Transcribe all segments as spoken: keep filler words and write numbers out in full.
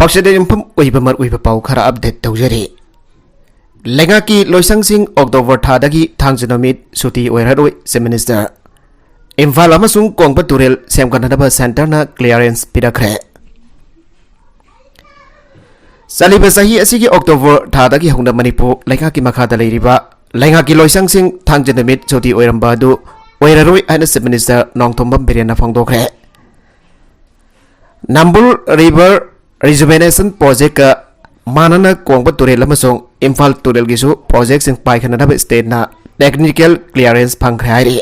Oxidant ꯌꯨꯝꯐꯝ ꯑꯣꯏꯕ ꯃꯔꯨꯑꯣꯏꯕ ꯄꯥꯎ ꯈꯔ ꯑꯞꯗꯦꯠ ꯇꯧꯖꯔꯤ꯫ ꯂꯩꯉꯥꯛꯀꯤ ꯂꯣꯏꯁꯪꯁꯤꯡ ꯑꯣꯛꯇꯣꯕꯔ ꯊꯥꯗꯒꯤ ꯊꯥꯡꯖ ꯅꯨꯃꯤꯠ ꯁꯨꯇꯤ ꯑꯣꯏꯔꯔꯣꯏ, ꯆꯤꯐ ꯃꯤꯅꯤꯁꯇꯔ꯫ ꯏꯝꯐꯥꯜ ꯑꯃꯁꯨꯡ ꯀꯣꯡꯕ ꯇꯨꯔꯦꯜ ꯁꯦꯝꯒꯠꯅꯅꯕ ꯁꯦꯟꯇꯔꯅ ꯀ꯭ꯂꯤꯌꯥꯔꯦꯟꯁ ꯄꯤꯔꯛꯈ꯭ꯔꯦ꯫ ꯆꯠꯂꯤꯕ ꯆꯍꯤ ꯑꯁꯤꯒꯤ ꯑꯣꯛꯇꯣꯕꯔ ꯊꯥꯗꯒꯤ ꯍꯧꯅ ꯃꯅꯤꯄꯨꯔ ꯂꯩꯉꯥꯛꯀꯤ ꯃꯈꯥꯗ ꯂꯩꯔꯤꯕ ꯂꯩꯉꯥꯛꯀꯤ ꯂꯣꯏꯁꯪꯁꯤꯡ ꯊꯥꯡꯖ ꯅꯨꯃꯤꯠ ꯁꯨꯇꯤ ꯑꯣꯏꯔꯝꯕ ꯑꯗꯨ ꯑꯣꯏꯔꯔꯣꯏ ꯍꯥꯏꯅ ꯆꯤꯐ ꯃꯤꯅꯤꯁꯇꯔ ꯅꯣꯡꯊꯣꯝꯕꯝ ꯕꯤꯔꯦꯟꯅ ꯐꯣꯡꯗꯣꯛꯈ꯭ꯔꯦ꯫ ꯅꯝꯕꯨꯜ ꯔꯤꯚꯔ ꯔꯤꯖꯨꯚꯦꯅꯦꯁꯟ ꯄ꯭ꯔꯣꯖꯦꯛꯀ ꯃꯥꯟꯅꯅ ꯀꯣꯡꯕ ꯇꯨꯔꯦꯜ ꯑꯃꯁꯨꯡ ꯏꯝꯐꯥꯜ ꯇꯨꯔꯦꯜꯒꯤꯁꯨ ꯄ꯭ꯔꯣꯖꯦꯛꯁꯤꯡ ꯄꯥꯏꯈꯠꯅꯅꯕ ꯁ꯭ꯇꯦꯠꯅ ꯇꯦꯛꯅꯤꯀꯦꯜ ꯀ꯭ꯂꯤꯌꯥꯔꯦꯟꯁ ꯐꯪꯈ꯭ꯔꯦ ꯍꯥꯏꯔꯤ꯫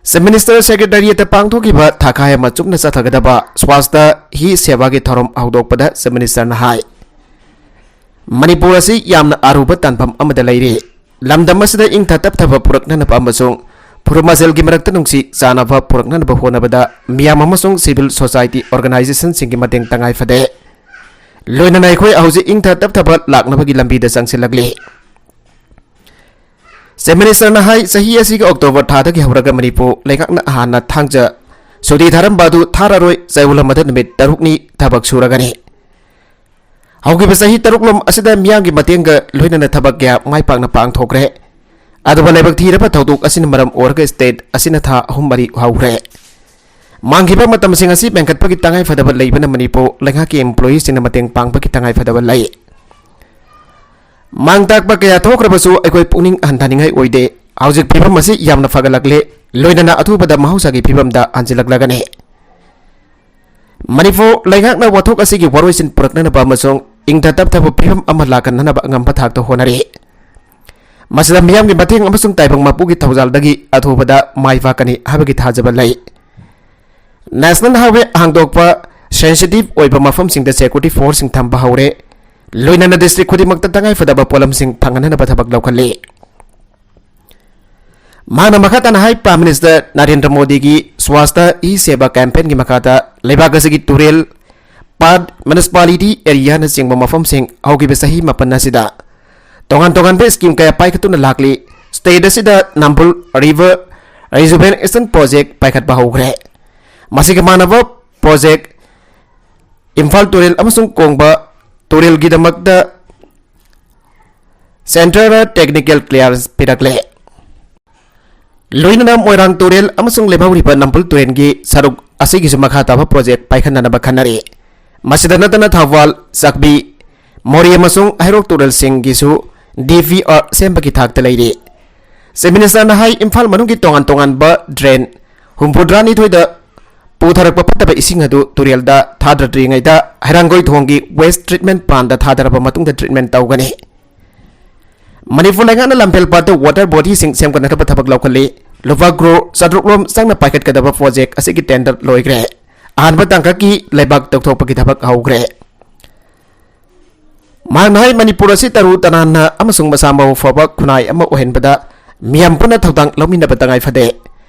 ꯆꯤꯐ ꯃꯤꯅꯤꯁꯇꯔ ꯁꯦꯀ꯭ꯔꯦꯇꯔꯤꯌꯦꯠꯇ ꯄꯥꯡꯊꯣꯛꯈꯤꯕ ꯊꯥꯈꯥꯏ ꯑꯃ ꯆꯨꯞꯅ ꯆꯠꯊꯒꯗꯕ ꯁ꯭ꯋꯥꯁꯇ ꯍꯤ ꯁꯦꯕꯥꯒꯤ ꯊꯧꯔꯝ ꯍꯧꯗꯣꯛꯄꯗ ꯆꯤꯐ ꯃꯤꯅꯤꯁꯇꯔꯅ ꯍꯥꯏ, ꯃꯅꯤꯄꯨꯔ ꯑꯁꯤ ꯌꯥꯝꯅ ꯑꯔꯨꯕ ꯇꯥꯟꯐꯝ ꯑꯃꯗ ꯂꯩꯔꯤ꯫ ꯂꯝꯗꯝ ꯑꯁꯤꯗ ꯏꯪꯊ ꯇꯞꯊꯕ ꯄꯨꯔꯛꯅꯅꯕ ꯑꯃꯁꯨꯡ ꯐꯨꯔꯨꯞ ꯃꯁꯦꯜꯒꯤ ꯃꯔꯛꯇ ꯅꯨꯡꯁꯤ ꯆꯥꯟꯅꯕ ꯄꯨꯔꯛꯅꯅꯕ ꯍꯣꯠꯅꯕꯗ ꯃꯤꯌꯥꯝ ꯑꯃꯁꯨꯡ ꯁꯤꯚꯤꯜ ꯁꯣꯁꯥꯏꯇꯤ ꯑꯣꯔꯒꯅꯥꯏꯖꯦꯁꯟꯁꯤꯡꯒꯤ ꯃꯇꯦꯡ ꯇꯉꯥꯏ ꯐꯗꯦ꯫ ꯂꯣꯏꯅꯅ ꯑꯩꯈꯣꯏ ꯍꯧꯖꯤꯛ ꯏꯪꯊ ꯇꯞꯊꯕ ꯂꯥꯛꯅꯕꯒꯤ ꯂꯝꯕꯤꯗ ꯆꯪꯁꯤꯜꯂꯛꯂꯤ꯫ ꯆꯤꯐ ꯃꯤꯅꯤꯁꯇꯔꯅ ꯍꯥꯏ, ꯆꯍꯤ ꯑꯁꯤꯒꯤ ꯑꯣꯛꯇꯣꯕꯔ ꯊꯥꯗꯒꯤ ꯍꯧꯔꯒ ꯃꯅꯤꯄꯨꯔ ꯂꯩꯉꯥꯛꯅ ꯍꯥꯟꯅ ꯊꯥꯡꯖ ꯁꯨꯇꯤ ꯊꯥꯔꯝꯕ ꯑꯗꯨ ꯊꯥꯔꯔꯣꯏ, ꯆꯌꯣꯜ ꯑꯃꯗ ꯅꯨꯃꯤꯠ ꯇꯔꯨꯛꯅꯤ ꯊꯕꯛ ꯁꯨꯔꯒꯅꯤ꯫ ꯍꯧꯈꯤꯕ ꯆꯍꯤ ꯇꯔꯨꯛꯂꯣꯝ ꯑꯁꯤꯗ ꯃꯤꯌꯥꯝꯒꯤ ꯃꯇꯦꯡꯒ ꯂꯣꯏꯅꯅ ꯊꯕꯛ ꯀꯌꯥ ꯃꯥꯏ ꯄꯥꯛꯅ ꯄꯥꯡꯊꯣꯛꯈ꯭ꯔꯦ꯫ ꯑꯗꯨꯒ ꯂꯥꯏꯕꯛ ꯊꯤꯔꯕ ꯊꯧꯗꯣꯛ ꯑꯁꯤꯅ ꯃꯔꯝ ꯑꯣꯏꯔꯒ ꯁ꯭ꯇꯦꯠ ꯑꯁꯤꯅ ꯊꯥ ꯑꯍꯨꯝ ꯃꯔꯤ ꯍꯧꯈ꯭ꯔꯦ꯫ ꯃꯥꯡꯈꯤꯕ ꯃꯇꯝꯁꯤꯡ ꯑꯁꯤ ꯃꯦꯟꯈꯠꯄꯒꯤ ꯇꯉꯥꯏꯐꯗꯕ ꯂꯩꯕꯅ ꯃꯅꯤꯄꯨꯔ ꯂꯩꯉꯥꯛꯀꯤ ꯏꯝꯄ꯭ꯂꯣꯌꯤꯁꯤꯡꯅ ꯃꯇꯦꯡ ꯄꯥꯡꯕꯒꯤ ꯇꯉꯥꯏꯐꯗꯕ ꯂꯩ꯫ ꯃꯥꯡ ꯇꯥꯛꯄ ꯀꯌꯥ ꯊꯣꯛꯈ꯭ꯔꯕꯁꯨ ꯑꯩꯈꯣꯏ ꯄꯨꯛꯅꯤꯡ ꯍꯟꯊꯅꯤꯡꯉꯥꯏ ꯑꯣꯏꯗꯦ꯫ ꯍꯧꯖꯤꯛ ꯐꯤꯕꯝ ꯑꯁꯤ ꯌꯥꯝꯅ ꯐꯒꯠꯂꯛꯂꯦ, ꯂꯣꯏꯅꯅ ꯑꯊꯨꯕꯗ ꯃꯍꯧꯁꯥꯒꯤ ꯐꯤꯕꯝꯗ ꯍꯟꯖꯤꯜꯂꯛꯂꯒꯅꯤ꯫ ꯃꯅꯤꯄꯨꯔ ꯂꯩꯉꯥꯛꯅ ꯋꯥꯊꯣꯛ ꯑꯁꯤꯒꯤ ꯋꯥꯔꯣꯏꯁꯤꯟ ꯄꯨꯔꯛꯅꯅꯕ ꯑꯃꯁꯨꯡ ꯏꯪꯊ ꯇꯞꯊꯕ ꯐꯤꯕꯝ ꯑꯃ ꯂꯥꯛꯍꯟꯅꯅꯕ ꯑꯉꯝꯕ ꯊꯥꯛꯇ ꯍꯣꯠꯅꯔꯤ꯫ ꯃꯁꯤꯗ ꯃꯤꯌꯥꯝꯒꯤ ꯃꯇꯦꯡ ꯑꯃꯁꯨꯡ ꯇꯥꯏꯕꯪ ꯃꯄꯨꯒꯤ ꯊꯧꯖꯥꯜꯗꯒꯤ ꯑꯊꯨꯕꯗ ꯃꯥꯏ ꯄꯥꯛꯀꯅꯤ ꯍꯥꯏꯕꯒꯤ ꯊꯥꯖꯕ ꯂꯩ꯫ ꯅꯦꯁꯅꯦꯜ ꯍꯥꯏꯋꯦ ꯍꯥꯡꯗꯣꯛꯄ ꯁꯦꯟꯁꯤꯇꯤꯚ ꯑꯣꯏꯕ ꯃꯐꯝꯁꯤꯡꯗ ꯁꯦꯀ꯭ꯌꯨꯔꯤꯇꯤ ꯐꯣꯔꯁꯁꯤꯡ ꯊꯝꯕ ꯍꯧꯔꯦ꯫ ꯂꯣꯏꯅꯅ ꯗꯤꯁꯇ꯭ꯔꯤꯛ ꯈꯨꯗꯤꯡꯃꯛꯇ ꯇꯉꯥꯏꯐꯗꯕ ꯄꯣꯠꯂꯝꯁꯤꯡ ꯐꯪꯍꯟꯅꯕ ꯊꯕꯛ ꯂꯧꯈꯠꯂꯤ꯫ ꯃꯍꯥꯛꯅ ꯃꯈꯥ ꯇꯥꯅ ꯍꯥꯏ, ꯄ꯭ꯔꯥꯏꯝ ꯃꯤꯅꯤꯁꯇꯔ ꯅꯔꯦꯟꯗ꯭ꯔ ꯃꯣꯗꯤꯒꯤ ꯁ꯭ꯋꯥꯁꯇ ꯍꯤ ꯁꯦꯕꯥ ꯀꯦꯝꯄꯦꯟꯒꯤ ꯃꯈꯥꯗ ꯂꯩꯕꯥꯛ ꯑꯁꯤꯒꯤ ꯇꯨꯔꯦꯜ, ꯄꯥꯠ, ꯃ꯭ꯌꯨꯅꯤꯁꯤꯄꯥꯂꯤꯇꯤ ꯑꯦꯔꯤꯌꯥꯅꯆꯤꯡꯕ ꯃꯐꯝꯁꯤꯡ ꯍꯧꯈꯤꯕ ꯆꯍꯤ ꯃꯥꯄꯟ ꯑꯁꯤꯗ ꯇꯣꯉꯥꯟ ꯇꯣꯉꯥꯟꯕ ꯁ꯭ꯀꯤꯝ ꯀꯌꯥ ꯄꯥꯏꯈꯠꯇꯨꯅ ꯂꯥꯛꯂꯤ꯫ ꯁ꯭ꯇꯦꯠ ꯑꯁꯤꯗ ꯅꯝꯕꯨꯜ ꯔꯤꯚꯔ ꯔꯤꯖꯨꯚꯦꯅꯦꯁꯟ ꯄ꯭ꯔꯣꯖꯦꯛ ꯄꯥꯏꯈꯠꯄ ꯍꯧꯈ꯭ꯔꯦ꯫ ꯃꯁꯤꯒ ꯃꯥꯟꯅꯕ ꯄ꯭ꯔꯣꯖꯦꯛ ꯏꯝꯐꯥꯜ ꯇꯨꯔꯦꯜ ꯑꯃꯁꯨꯡ ꯀꯣꯡꯕ ꯇꯨꯔꯦꯜꯒꯤꯗꯃꯛꯇ ꯁꯦꯟꯇꯔꯅ ꯇꯦꯛꯅꯤꯀꯦꯜ ꯀ꯭ꯂꯤꯌꯥꯔꯦꯟꯁ ꯄꯤꯔꯛꯂꯦ꯫ ꯂꯣꯏꯅꯅ ꯃꯣꯏꯔꯥꯡ ꯇꯨꯔꯦꯜ ꯑꯃꯁꯨꯡ ꯂꯦꯝꯍꯧꯔꯤꯕ ꯅꯝꯕꯨꯜ ꯇꯨꯔꯦꯜꯒꯤ ꯁꯔꯨꯛ ꯑꯁꯤꯒꯤꯁꯨ ꯃꯈꯥ ꯇꯥꯕ ꯄ꯭ꯔꯣꯖꯦꯛ ꯄꯥꯏꯈꯠꯅꯅꯕ ꯈꯟꯅꯔꯤ꯫ ꯃꯁꯤꯗ ꯅꯠꯇꯅ ꯊꯧꯕꯥꯜ, ꯆꯥꯛꯄꯤ, ꯃꯣꯔꯦ ꯑꯃꯁꯨꯡ ꯍꯩꯔꯣꯛ ꯇꯨꯔꯦꯜꯁꯤꯡꯒꯤꯁꯨ ꯗꯤ ꯄꯤ ꯑꯥꯔ ꯁꯦꯝꯕꯒꯤ ꯊꯥꯛꯇ ꯂꯩꯔꯤ꯫ ꯆꯤꯐ ꯃꯤꯅꯤꯁꯇꯔꯅ ꯍꯥꯏ, ꯏꯝꯐꯥꯜ ꯃꯅꯨꯡꯒꯤ ꯇꯣꯉꯥꯟ ꯇꯣꯉꯥꯟꯕ ꯗ꯭ꯔꯦꯟ ꯍꯨꯝꯐꯨꯇꯔꯥꯅꯤꯊꯣꯏꯗ ꯄꯨꯊꯔꯛꯄ ꯐꯠꯇꯕ ꯏꯁꯤꯡ ꯑꯗꯨ ꯇꯨꯔꯦꯜꯗ ꯊꯥꯗꯗ꯭ꯔꯤꯉꯩꯗ ꯍꯩꯔꯥꯡꯒꯣꯏ ꯊꯣꯡꯒꯤ ꯋꯦꯁ ꯇ꯭ꯔꯤꯠꯃꯦꯟ ꯄ꯭ꯂꯥꯟꯗ ꯊꯥꯗꯔꯕ ꯃꯇꯨꯡꯗ ꯇ꯭ꯔꯤꯠꯃꯦꯟ ꯇꯧꯒꯅꯤ꯫ ꯃꯅꯤꯄꯨꯔ ꯂꯩꯉꯥꯛꯅ ꯂꯝꯐꯦꯜ ꯄꯥꯠꯇ ꯋꯥꯇꯔ ꯕꯣꯗꯤꯁꯤꯡ ꯁꯦꯝꯒꯠꯅꯅꯕ ꯊꯕꯛ ꯂꯧꯈꯠꯂꯤ꯫ ꯂꯨꯄꯥ ꯀ꯭ꯔꯣꯔ ꯆꯥꯇ꯭ꯔꯨꯛ ꯔꯣꯝ ꯆꯪꯅ ꯄꯥꯏꯈꯠꯀꯗꯕ ꯄ꯭ꯔꯣꯖꯦꯛ ꯑꯁꯤꯒꯤ ꯇꯦꯟꯗꯔ ꯂꯣꯏꯈ꯭ꯔꯦ꯫ ꯑꯍꯥꯟꯕ ꯇꯥꯡꯀꯛꯀꯤ ꯂꯩꯕꯥꯛ ꯇꯧꯊꯣꯛꯄꯒꯤ ꯊꯕꯛ ꯍꯧꯈ꯭ꯔꯦ꯫ ꯃꯍꯥꯛꯅ ꯍꯥꯏ, ꯃꯅꯤꯄꯨꯔ ꯑꯁꯤ ꯇꯔꯨ ꯇꯅꯥꯟꯅ ꯑꯃꯁꯨꯡ ꯃꯁꯥ ꯃꯎ ꯐꯕ ꯈꯨꯟꯅꯥꯏ ꯑꯃ ꯑꯣꯏꯍꯟꯕꯗ ꯃꯤꯌꯥꯝ ꯄꯨꯟꯅ ꯊꯧꯗꯥꯡ ꯂꯧꯃꯤꯟꯅꯕ ꯇꯉꯥꯏ ꯐꯗꯦ꯫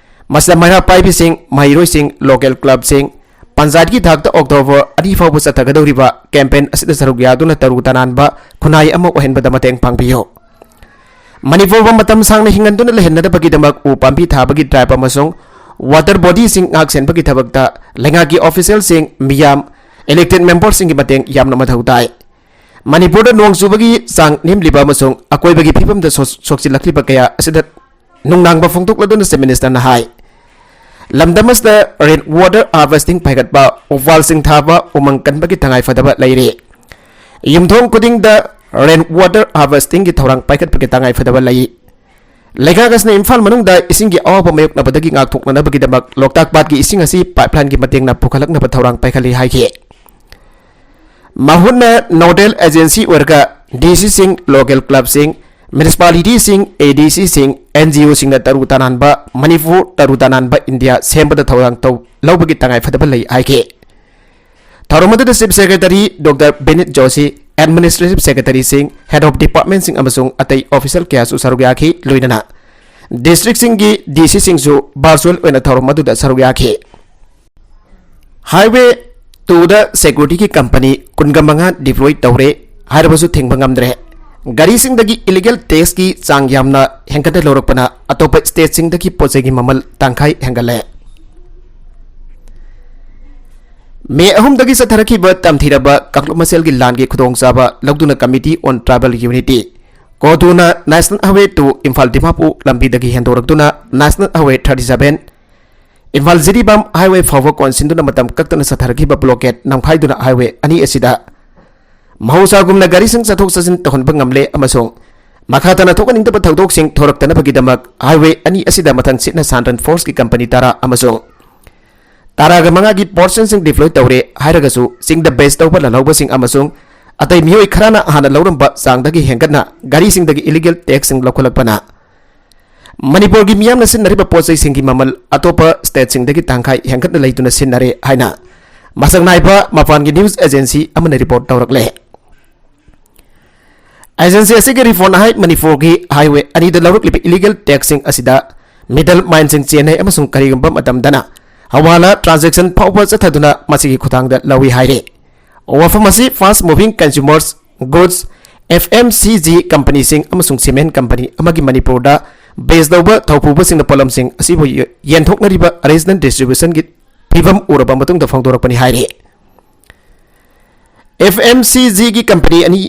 ꯃꯁꯤꯗ ꯃꯩꯔꯥ ꯄꯥꯏꯕꯤꯁꯤꯡ, ꯃꯍꯩꯔꯣꯏꯁꯤꯡ, ꯂꯣꯀꯦꯜ ꯀ꯭ꯂꯕꯁꯤꯡ, ꯄꯟꯆꯥꯌꯠꯀꯤ ꯊꯥꯛꯇ ꯑꯣꯛꯇꯣꯕꯔ ꯑꯅꯤ ꯐꯥꯎꯕ ꯆꯠꯊꯒꯗꯧꯔꯤꯕ ꯀꯦꯝꯄꯦꯟ ꯑꯁꯤꯗ ꯁꯔꯨꯛ ꯌꯥꯗꯨꯅ ꯇꯔꯨ ꯇꯅꯥꯟꯕ ꯈꯨꯟꯅꯥꯏ ꯑꯃ ꯑꯣꯏꯍꯟꯕꯗ ꯃꯇꯦꯡ ꯄꯥꯡꯕꯤꯌꯨ꯫ ꯃꯅꯤꯄꯨꯔꯕꯨ ꯃꯇꯝ ꯁꯥꯡꯅ ꯍꯤꯡꯍꯟꯗꯨꯅ ꯂꯩꯍꯟꯅꯅꯕꯒꯤꯗꯃꯛ ꯎ ꯄꯥꯝꯕꯤ ꯊꯥꯕꯒꯤ ꯗ꯭ꯔꯥꯏꯕ ꯑꯃꯁꯨꯡ ꯋꯥꯇꯔ ꯕꯣꯗꯤꯁꯤꯡ ꯉꯥꯛ ꯁꯦꯟꯕꯒꯤ ꯊꯕꯛꯇ ꯂꯩꯉꯥꯛꯀꯤ ꯑꯣꯐꯤꯁꯤꯌꯦꯜꯁꯤꯡ, ꯃꯤꯌꯥꯝ, ꯏꯂꯦꯛꯇꯦꯗ ꯃꯦꯝꯕꯔꯁꯤꯡꯒꯤ ꯃꯇꯦꯡ ꯌꯥꯝꯅ ꯃꯊꯧ ꯇꯥꯏ꯫ ꯃꯅꯤꯄꯨꯔꯗ ꯅꯣꯡ ꯆꯨꯕꯒꯤ ꯆꯥꯡ ꯅꯦꯝꯂꯤꯕ ꯑꯃꯁꯨꯡ ꯑꯀꯣꯏꯕꯒꯤ ꯐꯤꯕꯝꯗ ꯁꯣ-, ꯁꯣꯛꯆꯤꯜꯂꯛꯂꯤꯕ ꯀꯌꯥ ꯑꯁꯤꯗ ꯅꯨꯡꯅꯥꯡꯕ ꯐꯣꯡꯗꯣꯛꯂꯗꯨꯅ ꯆꯤꯐ ꯃꯤꯅꯤꯁꯇꯔꯅ ꯍꯥꯏ, ꯂꯝꯗꯝ ꯑꯁꯤꯗ ꯔꯦꯟ ꯋꯥꯇꯔ ꯍꯥꯔꯚꯦꯁꯇꯤꯡ ꯄꯥꯏꯈꯠꯄ, ꯎꯄꯥꯜꯁꯤꯡ ꯊꯥꯕ, ꯎꯃꯪ ꯀꯟꯕꯒꯤ ꯇꯉꯥꯏꯐꯗꯕ ꯂꯩꯔꯤ꯫ ꯌꯨꯝꯊꯣꯡ ꯈꯨꯗꯤꯡꯗ ꯔꯦꯟ ꯋꯥꯇꯔ ꯍꯥꯔꯚꯦꯁꯇꯤꯡꯒꯤ ꯊꯧꯔꯥꯡ ꯄꯥꯏꯈꯠꯄꯒꯤ ꯇꯉꯥꯏꯐꯗꯕ ꯂꯩ꯫ ꯂꯩꯉꯥꯛ ꯑꯁꯤꯅ ꯏꯝꯐꯥꯜ ꯃꯅꯨꯡꯗ ꯏꯁꯤꯡꯒꯤ ꯑꯋꯥꯕ ꯃꯥꯌꯣꯛꯅꯕꯗꯒꯤ ꯉꯥꯛꯊꯣꯛꯅꯅꯕꯒꯤꯗꯃꯛ ꯂꯣꯛꯇꯥꯛ ꯄꯥꯠꯀꯤ ꯏꯁꯤꯡ ꯑꯁꯤ ꯄꯥꯏꯞꯂꯥꯏꯟꯒꯤ ꯃꯇꯦꯡꯅ ꯄꯨꯈꯠꯂꯛꯅꯕ ꯊꯧꯔꯥꯡ ꯄꯥꯏꯈꯠꯂꯤ ꯍꯥꯏꯈꯤ꯫ ꯃꯍꯨꯠꯅ ꯅꯣꯗꯦꯜ ꯑꯦꯖꯦꯟꯁꯤ ꯑꯣꯏꯔꯒ ꯗꯤ ꯁꯤꯁꯤꯡ, ꯂꯣꯀꯦꯜ ꯀ꯭ꯂꯕꯁꯤꯡ, ꯃ꯭ꯌꯨꯅꯤꯁꯤꯄꯥꯂꯤꯇꯤꯁꯤꯡ, ꯑꯦ ꯗꯤ ꯁꯤꯁꯤꯡ, ꯑꯦꯟ ꯖꯤ ꯑꯣꯁꯤꯡꯅ ꯇꯔꯨ ꯇꯅꯥꯟꯕ ꯃꯅꯤꯄꯨꯔ, ꯇꯔꯨ ꯇꯅꯥꯟꯕ ꯏꯟꯗꯤꯌꯥ ꯁꯦꯝꯕꯗ ꯊꯧꯗꯥꯡ ꯇꯧ-, ꯂꯧꯕꯒꯤ ꯇꯉꯥꯏꯐꯗꯕ ꯂꯩ ꯍꯥꯏꯈꯤ꯫ ꯊꯧꯔꯝ ꯑꯗꯨꯗ chief secretary doctor Vineet Joshi, administrative ꯁꯦꯀ꯭ꯔꯦꯇꯔꯤꯁꯤꯡ, ꯍꯦꯗ ꯑꯣꯐ ꯗꯤꯄꯥꯔꯠꯃꯦꯟꯠꯁꯤꯡ ꯑꯃꯁꯨꯡ ꯑꯇꯩ ꯑꯣꯐꯤꯁꯤꯌꯦꯜ ꯀꯌꯥꯁꯨ ꯁꯔꯨꯛ ꯌꯥꯈꯤ, ꯂꯣꯏꯅꯅ ꯗꯤꯁꯇ꯭ꯔꯤꯛꯁꯤꯡꯒꯤ ꯗꯤ ꯁꯤꯁꯤꯡꯁꯨ ꯚꯔꯆꯨꯋꯦꯜ ꯑꯣꯏꯅ ꯊꯧꯔꯝ ꯑꯗꯨꯗ ꯁꯔꯨꯛ ꯌꯥꯈꯤ꯫ ꯍꯥꯏꯋꯦ ꯇꯨꯗ ꯁꯦꯀ꯭ꯌꯨꯔꯤꯇꯤꯒꯤ ꯀꯝꯄꯅꯤ ꯀꯨꯟꯒ ꯃꯉꯥ ꯗꯤꯄ꯭ꯂꯣꯏ ꯇꯧꯔꯦ ꯍꯥꯏꯔꯕꯁꯨ ꯊꯤꯡꯕ ꯉꯝꯗ꯭ꯔꯦ꯫ ꯒꯥꯔꯤꯁꯤꯡꯗꯒꯤ ꯏꯂꯤꯒꯦꯜ ꯇꯦꯛꯁꯀꯤ ꯆꯥꯡ ꯌꯥꯝꯅ ꯍꯦꯟꯒꯠꯅ ꯂꯧꯔꯛꯄꯅ ꯑꯇꯣꯞꯄ ꯁ꯭ꯇꯦꯠꯁꯤꯡꯗꯒꯤ ꯄꯣꯠ ꯆꯩꯒꯤ ꯃꯃꯜ ꯇꯪꯈꯥꯏ ꯍꯦꯟꯒꯠꯂꯦ꯫ ꯃꯦ ꯑꯍꯨꯝꯗꯒꯤ ꯆꯠꯊꯔꯛꯈꯤꯕ ꯇꯝꯊꯤꯔꯕ ꯀꯥꯡꯂꯨꯞ ꯃꯁꯦꯜꯒꯤ ꯂꯥꯟꯒꯤ ꯈꯨꯗꯣꯡꯆꯥꯕ ꯂꯧꯗꯨꯅ Committee on Tribal Unity, ꯀꯣꯗꯨꯅ National Highway two Imphal Dimapur ꯂꯝꯕꯤꯗꯒꯤ ꯍꯦꯟꯗꯣꯔꯛꯇꯨꯅ National Highway thirty seven, Imphal Jiribam highway ꯐꯥꯎꯕ ꯀꯣꯟꯁꯤꯟꯗꯨꯅ ꯃꯇꯝ ꯀꯛꯇꯅ ꯆꯠꯊꯔꯛꯈꯤꯕ blockade ꯅꯝꯈꯥꯏꯗꯨꯅ highway ꯑꯅꯤ ꯑꯁꯤꯗ ꯃꯍꯧꯁꯥꯒꯨꯝꯅ ꯒꯥꯔꯤꯁꯤꯡ ꯆꯠꯊꯣꯛ ꯆꯠꯁꯤꯟ ꯇꯧꯍꯟꯕ ꯉꯝꯂꯦ ꯑꯃꯁꯨꯡ ꯃꯈꯥ ꯇꯥꯅ ꯊꯣꯛꯍꯟꯅꯤꯡꯗꯕ ꯊꯧꯗꯣꯛꯁꯤꯡ ꯊꯣꯔꯛꯇꯅꯕꯒꯤꯗꯃꯛ highway ꯑꯅꯤ ꯑꯁꯤꯗ ꯃꯊꯪ ꯁꯤꯠꯅ Central Force ꯀꯤ company ꯇꯔꯥ ꯑꯃꯁꯨꯡ ꯇꯔꯥꯒ ꯃꯉꯥꯒꯤ portion ꯁꯤꯡ deploy ꯇꯧꯔꯦ ꯍꯥꯏꯔꯒꯁꯨ, ꯆꯤꯡꯗ base ꯇꯧꯕ ꯂꯥꯜꯍꯧꯕꯁꯤꯡ ꯑꯃꯁꯨꯡ ꯑꯇꯩ ꯃꯤꯑꯣꯏ ꯈꯔꯅ ꯍꯥꯟꯅ ꯂꯧꯔꯝꯕ ꯆꯥꯡꯗꯒꯤ ꯍꯦꯟꯒꯠꯅ ꯒꯥꯔꯤꯁꯤꯡꯗꯒꯤ illegal tax ꯁꯤꯡ ꯂꯧꯈꯠꯂꯛꯄꯅ ꯃꯅꯤꯄꯨꯔꯒꯤ ꯃꯤꯌꯥꯝꯅ ꯁꯤꯖꯤꯟꯅꯔꯤꯕ ꯄꯣꯠ ꯆꯩꯁꯤꯡꯒꯤ ꯃꯃꯜ ꯑꯇꯣꯞꯄ state ꯁꯤꯡꯗꯒꯤ ꯇꯪꯈꯥꯏ ꯍꯦꯟꯒꯠꯅ ꯂꯩꯗꯨꯅ ꯁꯤꯖꯤꯟꯅꯔꯦ ꯍꯥꯏꯅ ꯃꯁꯛ ꯅꯥꯏꯕ ꯃꯄꯥꯟꯒꯤ news agency ꯑꯃꯅ report ꯇꯧꯔꯛꯂꯦ꯫ Agency ꯑꯁꯤꯒꯤ report ꯅ ꯍꯥꯏ, ꯃꯅꯤꯄꯨꯔꯒꯤ highway ꯑꯅꯤꯗ ꯂꯧꯔꯛꯂꯤꯕ illegal tax ꯁꯤꯡ ꯑꯁꯤꯗ middle man ꯁꯤꯡ ꯆꯦꯟꯅꯩ ꯑꯃꯁꯨꯡ ꯀꯔꯤꯒꯨꯝꯕ ꯃꯇꯝꯗꯅ ꯍꯋꯥꯂꯥ transaction ꯐꯥꯎꯕ ꯆꯠꯊꯗꯨꯅ ꯃꯁꯤꯒꯤ ꯈꯨꯠꯊꯥꯡꯗ ꯂꯧꯏ ꯍꯥꯏꯔꯤ꯫ ꯋꯥꯐꯝ ꯑꯁꯤ fast moving consumers goods, F M C G company ꯁꯤꯡ ꯑꯃꯁꯨꯡ cement company ꯑꯃꯒꯤ ꯃꯅꯤꯄꯨꯔꯗ base ꯇꯧꯕ ꯊꯥꯎ ꯄꯨꯕꯁꯤꯡꯅ ꯄꯣꯠꯂꯝꯁꯤꯡ ꯑꯁꯤꯕꯨ ꯌꯦꯟꯊꯣꯛꯅꯔꯤꯕ regional distribution ꯒꯤ ꯐꯤꯚꯝ ꯎꯔꯕ ꯃꯇꯨꯡꯗ ꯐꯣꯡꯗꯣꯔꯛꯄꯅꯤ ꯍꯥꯏꯔꯤ꯫ F M C G ꯒꯤ company ꯑꯅꯤ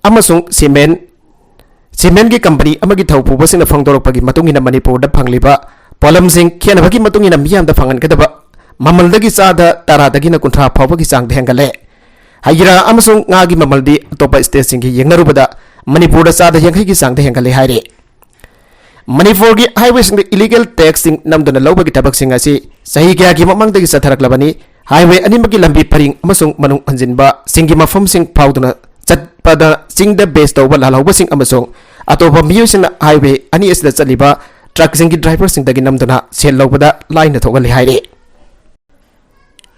ꯑꯃꯁꯨꯡ cement, cement ꯒꯤ company ꯑꯃꯒꯤ ꯊꯧ ꯄꯨꯕꯁꯤꯡꯅ ꯐꯣꯡꯗꯣꯔꯛꯄꯒꯤ ꯃꯇꯨꯡ ꯏꯟꯅ ꯃꯅꯤꯄꯨꯔꯗ ꯐꯪꯂꯤꯕ ꯄꯣꯠꯂꯝꯁꯤꯡ ꯈꯦꯠꯅꯕꯒꯤ ꯃꯇꯨꯡ ꯏꯟꯅ ꯃꯤꯌꯥꯝꯗ ꯐꯪꯍꯟꯒꯗꯕ ꯃꯃꯜꯗꯒꯤ ꯆꯥꯗ ꯇꯔꯥꯗꯒꯤꯅ ꯀꯨꯟꯊ꯭ꯔꯥ ꯐꯥꯎꯕꯒꯤ ꯆꯥꯡꯗ ꯍꯦꯟꯒꯠꯂꯦ꯫ ꯍꯩ ꯔꯥ ꯑꯃꯁꯨꯡ ꯉꯥꯒꯤ ꯃꯃꯜꯗꯤ ꯑꯇꯣꯞꯄ state ꯁꯤꯡꯒ ꯌꯦꯡꯅꯔꯨꯕꯗ ꯃꯅꯤꯄꯨꯔꯗ ꯆꯥꯗ ꯌꯥꯡꯈꯩꯒꯤ ꯆꯥꯡꯗ ꯍꯦꯟꯒꯠꯂꯦ ꯍꯥꯏꯔꯤ꯫ ꯃꯅꯤꯄꯨꯔꯒꯤ highway ꯁꯤꯡꯗ illegal tax ꯁꯤꯡ ꯅꯝꯗꯨꯅ ꯂꯧꯕꯒꯤ ꯊꯕꯛꯁꯤꯡ ꯑꯁꯤ ꯆꯍꯤ ꯀꯌꯥꯒꯤ ꯃꯃꯥꯡꯗꯒꯤ ꯆꯠꯊꯔꯛꯂꯕꯅꯤ꯫ Highway ꯑꯅꯤꯃꯛꯀꯤ ꯂꯝꯕꯤ ꯄꯔꯤꯡ ꯑꯃꯁꯨꯡ ꯃꯅꯨꯡ ꯍꯟꯖꯤꯟꯕ ꯁꯤꯡꯒꯤ ꯃꯐꯝꯁꯤꯡ ꯐꯥꯎꯗꯨꯅ ꯆꯠꯄꯗ ꯆꯤꯡꯗ base ꯇꯧꯕ ꯂꯥꯜꯍꯧꯕꯁꯤꯡ ꯑꯃꯁꯨꯡ ꯑꯇꯣꯞꯄ ꯃꯤꯑꯣꯏꯁꯤꯡꯅ highway ꯑꯅꯤ ꯑꯁꯤꯗ ꯆꯠꯂꯤꯕ truck ꯁꯤꯡꯒꯤ driver ꯁꯤꯡꯗꯒꯤ ꯅꯝꯗꯨꯅ ꯁꯦꯜ ꯂꯧꯕꯗ ꯂꯥꯏꯅ ꯊꯣꯛꯍꯜꯂꯤ ꯍꯥꯏꯔꯤ꯫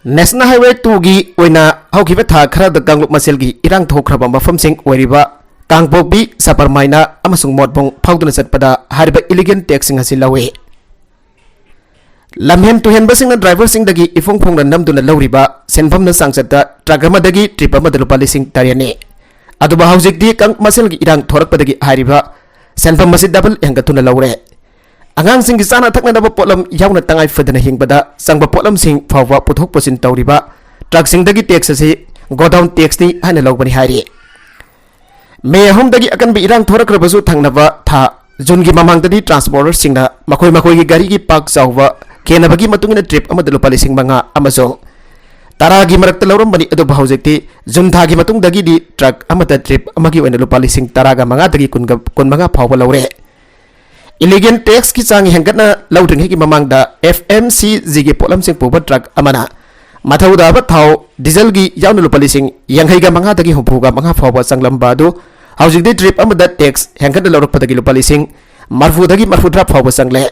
National Highway two ꯒꯤ ꯑꯣꯏꯅ ꯍꯧꯈꯤꯕ ꯊꯥ ꯈꯔꯗ ꯀꯥꯡꯂꯨꯞ ꯃꯁꯦꯜꯒꯤ ꯏꯔꯥꯡ ꯊꯣꯛꯈ꯭ꯔꯕ ꯃꯐꯝꯁꯤꯡ ꯑꯣꯏꯔꯤꯕ ꯀꯥꯡꯄꯣꯛꯄꯤ, ꯁꯕꯔꯃꯥꯏꯅ ꯑꯃꯁꯨꯡ ꯃꯣꯠꯕꯨꯡ ꯐꯥꯎꯗꯨꯅ ꯆꯠꯄꯗ ꯍꯥꯏꯔꯤꯕ illegal tax ꯁꯤꯡ ꯑꯁꯤ ꯂꯧꯏ꯫ ꯂꯝꯍꯦꯟ ꯇꯨꯍꯦꯟꯕꯁꯤꯡꯅ driver ꯁꯤꯡꯗꯒꯤ ꯏꯐꯣꯡ ꯐꯣꯡꯅ ꯅꯝꯗꯨꯅ ꯂꯧꯔꯤꯕ ꯁꯦꯟꯐꯝꯅ ꯆꯥꯡꯆꯠꯇ truck ꯑꯃꯗꯒꯤ trip ꯑꯃꯗ ꯂꯨꯄꯥ ꯂꯤꯁꯤꯡ ꯇꯔꯦꯠꯅꯤ꯫ ꯑꯗꯨꯕꯨ ꯍꯧꯖꯤꯛꯇꯤ ꯀꯥꯡꯂꯨꯞ ꯃꯁꯦꯜꯒꯤ ꯏꯔꯥꯡ ꯊꯣꯔꯛꯄꯗꯒꯤ ꯍꯥꯏꯔꯤꯕ ꯁꯦꯟꯐꯝ ꯑꯁꯤ double ꯍꯦꯟꯒꯠꯇꯨꯅ ꯂꯧꯔꯦ꯫ ꯑꯉꯥꯡꯁꯤꯡꯒꯤ ꯆꯥꯅ ꯊꯛꯅꯅꯕ ꯄꯣꯠꯂꯝ ꯌꯥꯎꯅ ꯇꯉꯥꯏ ꯐꯗꯅ ꯍꯤꯡꯕꯗ ꯆꯪꯕ ꯄꯣꯠꯂꯝꯁꯤꯡ ꯐꯥꯎꯕ ꯄꯨꯊꯣꯛ ꯄꯨꯁꯤꯟ ꯇꯧꯔꯤꯕ ꯇ꯭ꯔꯛꯁꯤꯡꯗꯒꯤ ꯇꯦꯛꯁ ꯑꯁꯤ ꯒꯣꯗꯥꯎꯟ ꯇꯦꯛꯁꯅꯤ ꯍꯥꯏꯅ ꯂꯧꯕꯅꯤ ꯍꯥꯏꯔꯤ꯫ ꯃꯦ ꯑꯍꯨꯝꯗꯒꯤ ꯑꯀꯟꯕ ꯏꯔꯥꯡ ꯊꯣꯔꯛꯈ꯭ꯔꯕꯁꯨ, ꯊꯪꯅꯕ ꯊꯥ ꯖꯨꯟꯒꯤ ꯃꯃꯥꯡꯗꯗꯤ ꯇ꯭ꯔꯥꯟꯁꯄꯣꯔꯇꯔꯁꯤꯡꯅ ꯃꯈꯣꯏ ꯃꯈꯣꯏꯒꯤ ꯒꯥꯔꯤꯒꯤ ꯄꯥꯛ ꯆꯥꯎꯕ ꯈꯦꯠꯅꯕꯒꯤ ꯃꯇꯨꯡ ꯏꯟꯅ ꯇ꯭ꯔꯤꯞ ꯑꯃꯗ ꯂꯨꯄꯥ ꯂꯤꯁꯤꯡ ꯃꯉꯥ ꯑꯃꯁꯨꯡ ꯇꯔꯥꯒꯤ ꯃꯔꯛꯇ ꯂꯧꯔꯝꯕꯅꯤ, ꯑꯗꯨꯕꯨ ꯍꯧꯖꯤꯛꯇꯤ ꯖꯨꯟ ꯊꯥꯒꯤ ꯃꯇꯨꯡꯗꯒꯤꯗꯤ ꯇ꯭ꯔꯛ ꯑꯃꯗ ꯇ꯭ꯔꯤꯞ ꯑꯃꯒꯤ ꯑꯣꯏꯅ ꯂꯨꯄꯥ ꯂꯤꯁꯤꯡ ꯇꯔꯥꯒ ꯃꯉꯥꯗꯒꯤ ꯀꯨꯟꯒ, ꯀꯨꯟꯃꯉꯥ ꯐꯥꯎꯕ ꯂꯧꯔꯦ꯫ ꯏꯂꯤꯒꯦꯟ ꯇꯦꯛꯁꯀꯤ ꯆꯥꯡ ꯍꯦꯟꯒꯠꯅ ꯂꯧꯗ꯭ꯔꯤꯉꯩꯒꯤ ꯃꯃꯥꯡꯗ ꯑꯦꯐ ꯑꯦꯝ ꯁꯤ ꯖꯤꯒꯤ ꯄꯣꯠꯂꯝꯁꯤꯡ ꯄꯨꯕ ꯇ꯭ꯔꯛ ꯑꯃꯅ ꯃꯊꯧ ꯇꯥꯕ ꯊꯥꯎ, ꯗꯤꯖꯜꯒꯤ ꯌꯥꯎꯅ ꯂꯨꯄꯥ ꯂꯤꯁꯤꯡ ꯌꯥꯡꯈꯩꯒ ꯃꯉꯥꯗꯒꯤ ꯍꯨꯝꯐꯨꯒ ꯃꯉꯥ ꯐꯥꯎꯕ ꯆꯪꯂꯝꯕ ꯑꯗꯨ ꯍꯧꯖꯤꯛꯇꯤ ꯇ꯭ꯔꯤꯞ ꯑꯃꯗ ꯇꯦꯛꯁ ꯍꯦꯟꯒꯠꯅ ꯂꯧꯔꯛꯄꯗꯒꯤ ꯂꯨꯄꯥ ꯂꯤꯁꯤꯡ ꯃꯔꯐꯨꯗꯒꯤ ꯃꯔꯐꯨꯇꯔꯥ ꯐꯥꯎꯕ ꯆꯪꯂꯦ꯫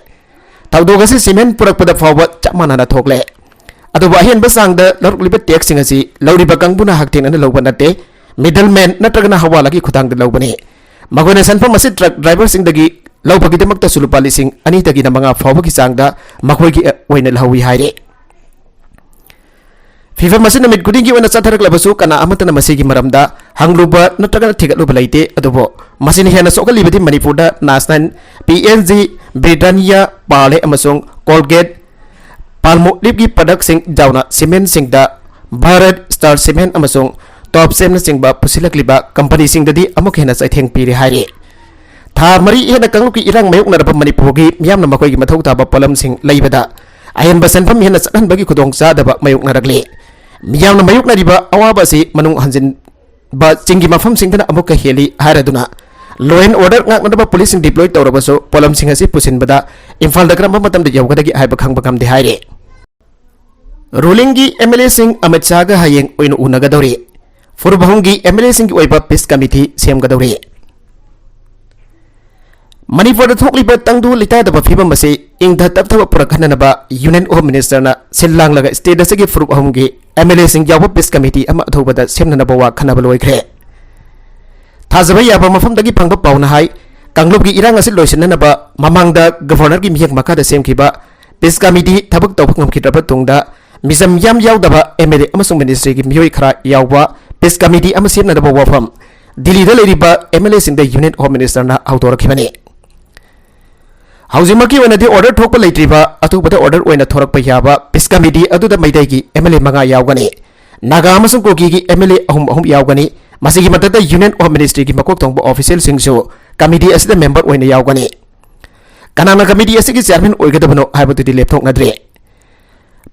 ꯊꯧꯗꯣꯛ ꯑꯁꯤ ꯁꯤꯃꯦꯟ ꯄꯨꯔꯛꯄꯗ ꯐꯥꯎꯕ ꯆꯞ ꯃꯥꯟꯅꯅ ꯊꯣꯛꯂꯦ꯫ ꯑꯗꯨꯕꯨ ꯑꯍꯦꯟꯕ ꯆꯥꯡꯗ ꯂꯧꯔꯛꯂꯤꯕ ꯇꯦꯛꯁꯁꯤꯡ ꯑꯁꯤ ꯂꯧꯔꯤꯕ ꯀꯥꯡꯕꯨꯅ ꯍꯛꯊꯦꯡꯅꯅ ꯂꯧꯕ ꯅꯠꯇꯦ, ꯃꯤꯗꯜꯃꯦꯟ ꯅꯠꯇ꯭ꯔꯒꯅ ꯍꯋꯥꯂꯥꯒꯤ ꯈꯨꯠꯊꯥꯡꯗ ꯂꯧꯕꯅꯤ꯫ ꯃꯈꯣꯏꯅ ꯁꯦꯟꯐꯝ ꯑꯁꯤ ꯇ꯭ꯔꯛ ꯗ꯭ꯔꯥꯏꯚꯔꯁꯤꯡꯗꯒꯤ ꯂꯧꯕꯒꯤꯗꯃꯛꯇꯁꯨ ꯂꯨꯄꯥ ꯂꯤꯁꯤꯡ ꯑꯅꯤꯗꯒꯤꯅ ꯃꯉꯥ ꯐꯥꯎꯕꯒꯤ ꯆꯥꯡꯗ ꯃꯈꯣꯏꯒꯤ ꯑꯣꯏꯅ ꯂꯧꯍꯧꯏ ꯍꯥꯏꯔꯤ꯫ ꯐꯤꯚꯝ ꯑꯁꯤ ꯅꯨꯃꯤꯠ ꯈꯨꯗꯤꯡꯒꯤ ꯑꯣꯏꯅ ꯆꯠꯊꯔꯛꯂꯕꯁꯨ, ꯀꯅꯥ ꯑꯃꯠꯇꯅ ꯃꯁꯤꯒꯤ ꯃꯔꯝꯗ ꯍꯪꯂꯨꯕ ꯅꯠꯇ꯭ꯔꯒꯅ ꯊꯤꯒꯠꯂꯨꯕ ꯂꯩꯇꯦ꯫ ꯑꯗꯨꯕꯨ ꯃꯁꯤꯅ ꯍꯦꯟꯅ ꯁꯣꯛꯍꯜꯂꯤꯕꯗꯤ ꯃꯅꯤꯄꯨꯔꯗ ꯅꯥꯁꯅꯥꯏꯟ, P N G, Britannia, Parle ꯑꯃꯁꯨꯡ ꯀꯣꯜꯒꯦꯠ, ꯄꯥꯜꯃꯣꯂꯤꯚꯀꯤ ꯄ꯭ꯔꯗꯛꯁꯤꯡ ꯌꯥꯎꯅ ꯁꯤꯃꯦꯟꯁꯤꯡꯗ ꯚꯥꯔꯠ ꯁ꯭ꯇꯥꯔ ꯁꯤꯃꯦꯟ ꯑꯃꯁꯨꯡ ꯇꯣꯞꯁꯦꯝꯅꯆꯤꯡꯕ ꯄꯨꯁꯤꯜꯂꯛꯂꯤꯕ ꯀꯝꯄꯅꯤꯁꯤꯡꯗꯗꯤ ꯑꯃꯨꯛ ꯍꯦꯟꯅ ꯆꯩꯊꯦꯡ ꯄꯤꯔꯦ ꯍꯥꯏꯔꯤ꯫ ꯊꯥ ꯃꯔꯤ ꯍꯦꯟꯅ ꯀꯥꯡꯂꯨꯞꯀꯤ ꯏꯔꯥꯡ ꯃꯥꯌꯣꯛꯅꯔꯕ ꯃꯅꯤꯄꯨꯔꯒꯤ ꯃꯤꯌꯥꯝꯅ ꯃꯈꯣꯏꯒꯤ ꯃꯊꯧ ꯇꯥꯕ ꯄꯣꯠꯂꯝꯁꯤꯡ ꯂꯩꯕꯗ ꯑꯍꯦꯟꯕ ꯁꯦꯟꯐꯝ ꯍꯦꯟꯅ ꯆꯠꯍꯟꯕꯒꯤ ꯈꯨꯗꯣꯡꯆꯥꯗꯕ ꯃꯥꯌꯣꯛꯅꯔꯛꯂꯤ꯫ ꯃꯤꯌꯥꯝꯅ ꯃꯥꯌꯣꯛꯅꯔꯤꯕ ꯑꯋꯥꯕ ꯑꯁꯤ ꯃꯅꯨꯡ ꯍꯟꯖꯤꯟꯕ ꯆꯤꯡꯒꯤ ꯃꯐꯝꯁꯤꯡꯗꯅ ꯑꯃꯨꯛꯀ ꯍꯦꯜꯂꯤ ꯍꯥꯏꯔꯗꯨꯅ, law and order ꯉꯥꯛꯅꯅꯕ ꯄꯨꯂꯤꯁꯁꯤꯡ deploy ꯇꯧꯔꯕꯁꯨ, ꯄꯣꯠꯂꯝꯁꯤꯡ ꯑꯁꯤ ꯄꯨꯁꯤꯟꯕꯗ ꯏꯝꯐꯥꯜꯗ ꯀꯔꯝꯕ ꯃꯇꯝꯗ ꯌꯧꯒꯗꯒꯦ ꯍꯥꯏꯕ ꯈꯪꯕ ꯉꯝꯗꯦ ꯍꯥꯏꯔꯤ꯫ ꯔꯨꯂꯤꯡꯒꯤ ꯑꯦꯝ ꯑꯦꯜ ꯑꯦꯁꯤꯡ ꯑꯃꯤꯠ ꯁꯥꯍꯒ ꯍꯌꯦꯡ ꯑꯣꯏꯅ ꯎꯅꯒꯗꯧꯔꯤ꯫ ꯐꯨꯔꯨꯞ ꯑꯍꯨꯝꯒꯤ ꯑꯦꯝ ꯑꯦꯜ ꯑꯦꯁꯤꯡꯒꯤ ꯑꯣꯏꯕ ꯄꯤꯁ ꯀꯃꯤꯇꯤ ꯁꯦꯝꯒꯗꯧꯔꯤ꯫ ꯃꯅꯤꯄꯨꯔꯗ ꯊꯣꯛꯂꯤꯕ ꯇꯪꯗꯨ ꯂꯩꯇꯥꯗꯕ ꯐꯤꯕꯝ ꯑꯁꯤ ꯏꯪꯊ ꯇꯞꯊꯕ ꯄꯨꯔꯛꯍꯟꯅꯅꯕ ꯌꯨꯅꯤꯌꯟ ꯍꯣꯝ ꯃꯤꯅꯤꯁꯇꯔꯅ ꯁꯤꯜ ꯂꯥꯡꯂꯒ ꯁ꯭ꯇꯦꯠ ꯑꯁꯤꯒꯤ ꯐꯨꯔꯨꯞ ꯑꯍꯨꯝꯒꯤ ꯑꯦꯝ ꯑꯦꯜ ꯑꯦꯁꯤꯡ ꯌꯥꯎꯕ ꯄꯤꯁ ꯀꯃꯤꯇꯤ ꯑꯃ ꯑꯊꯨꯕꯗ ꯁꯦꯝꯅꯅꯕ ꯋꯥ ꯈꯟꯅꯕ ꯂꯣꯏꯈ꯭ꯔꯦ꯫ ꯊꯥꯖꯕ ꯌꯥꯕ ꯃꯐꯝꯗꯒꯤ ꯐꯪꯕ ꯄꯥꯎꯅ ꯍꯥꯏ, ꯀꯥꯡꯂꯨꯞꯀꯤ ꯏꯔꯥꯡ ꯑꯁꯤ ꯂꯣꯏꯁꯤꯟꯅꯅꯕ ꯃꯃꯥꯡꯗ ꯒꯚꯔꯅꯔꯒꯤ ꯃꯤꯠꯌꯦꯡ ꯃꯈꯥꯗ ꯁꯦꯝꯈꯤꯕ ꯄꯤꯁ ꯀꯃꯤꯇꯤ ꯊꯕꯛ ꯇꯧꯕ ꯉꯝꯈꯤꯗ꯭ꯔꯕ ꯇꯨꯡꯗ, ꯃꯤꯆꯝ ꯌꯥꯝ ꯌꯥꯎꯗꯕ ꯑꯦꯝ ꯑꯦꯜ ꯑꯦ ꯑꯃꯁꯨꯡ ꯃꯤꯅꯤꯁꯇ꯭ꯔꯤꯒꯤ ꯃꯤꯑꯣꯏ ꯈꯔ ꯌꯥꯎꯕ ꯄꯤꯁ ꯀꯃꯤꯇꯤ ꯑꯃ ꯁꯦꯝꯅꯅꯕ ꯋꯥꯐꯝ ꯗꯤꯜꯂꯤꯗ ꯂꯩꯔꯤꯕ ꯑꯦꯝ ꯑꯦꯜ ꯑꯦꯁꯤꯡꯗ ꯌꯨꯅꯤꯌꯟ ꯍꯣꯝ ꯃꯤꯅꯤꯁꯇꯔꯅ ꯍꯧꯗꯣꯔꯛꯈꯤꯕꯅꯤ꯫ ꯍꯧꯖꯤꯛꯃꯛꯀꯤ ꯑꯣꯏꯅꯗꯤ ꯑꯣꯔꯗꯔ ꯊꯣꯛꯄ ꯂꯩꯇ꯭ꯔꯤꯕ, ꯑꯊꯨꯕꯗ ꯑꯣꯔꯗꯔ ꯑꯣꯏꯅ ꯊꯣꯔꯛꯄ ꯌꯥꯕ ꯄꯤꯁ ꯀꯃꯤꯇꯤ ꯑꯗꯨꯗ ꯃꯩꯇꯩꯒꯤ ꯑꯦꯝ ꯑꯦꯜ ꯑꯦ ꯃꯉꯥ ꯌꯥꯎꯒꯅꯤ꯫ ꯅꯥꯒꯥ ꯑꯃꯁꯨꯡ ꯀꯨꯀꯤꯒꯤ ꯑꯦꯝ ꯑꯦꯜ ꯑꯦ ꯑꯍꯨꯝ ꯑꯍꯨꯝ ꯌꯥꯎꯒꯅꯤ꯫ ꯃꯁꯤꯒꯤ ꯃꯊꯛꯇ Union of Ministryꯒꯤ ꯃꯀꯣꯛ ꯊꯣꯡꯕ officialꯁꯤꯡꯁꯨ committee ꯑꯁꯤꯗ member ꯑꯣꯏꯅ ꯌꯥꯎꯒꯅꯤ꯫ ꯀꯅꯥꯅ committee ꯑꯁꯤꯒꯤ chairman ꯑꯣꯏꯒꯗꯕꯅꯣ ꯍꯥꯏꯕꯗꯨꯗꯤ ꯂꯦꯞꯊꯣꯛꯅꯗ꯭ꯔꯤ꯫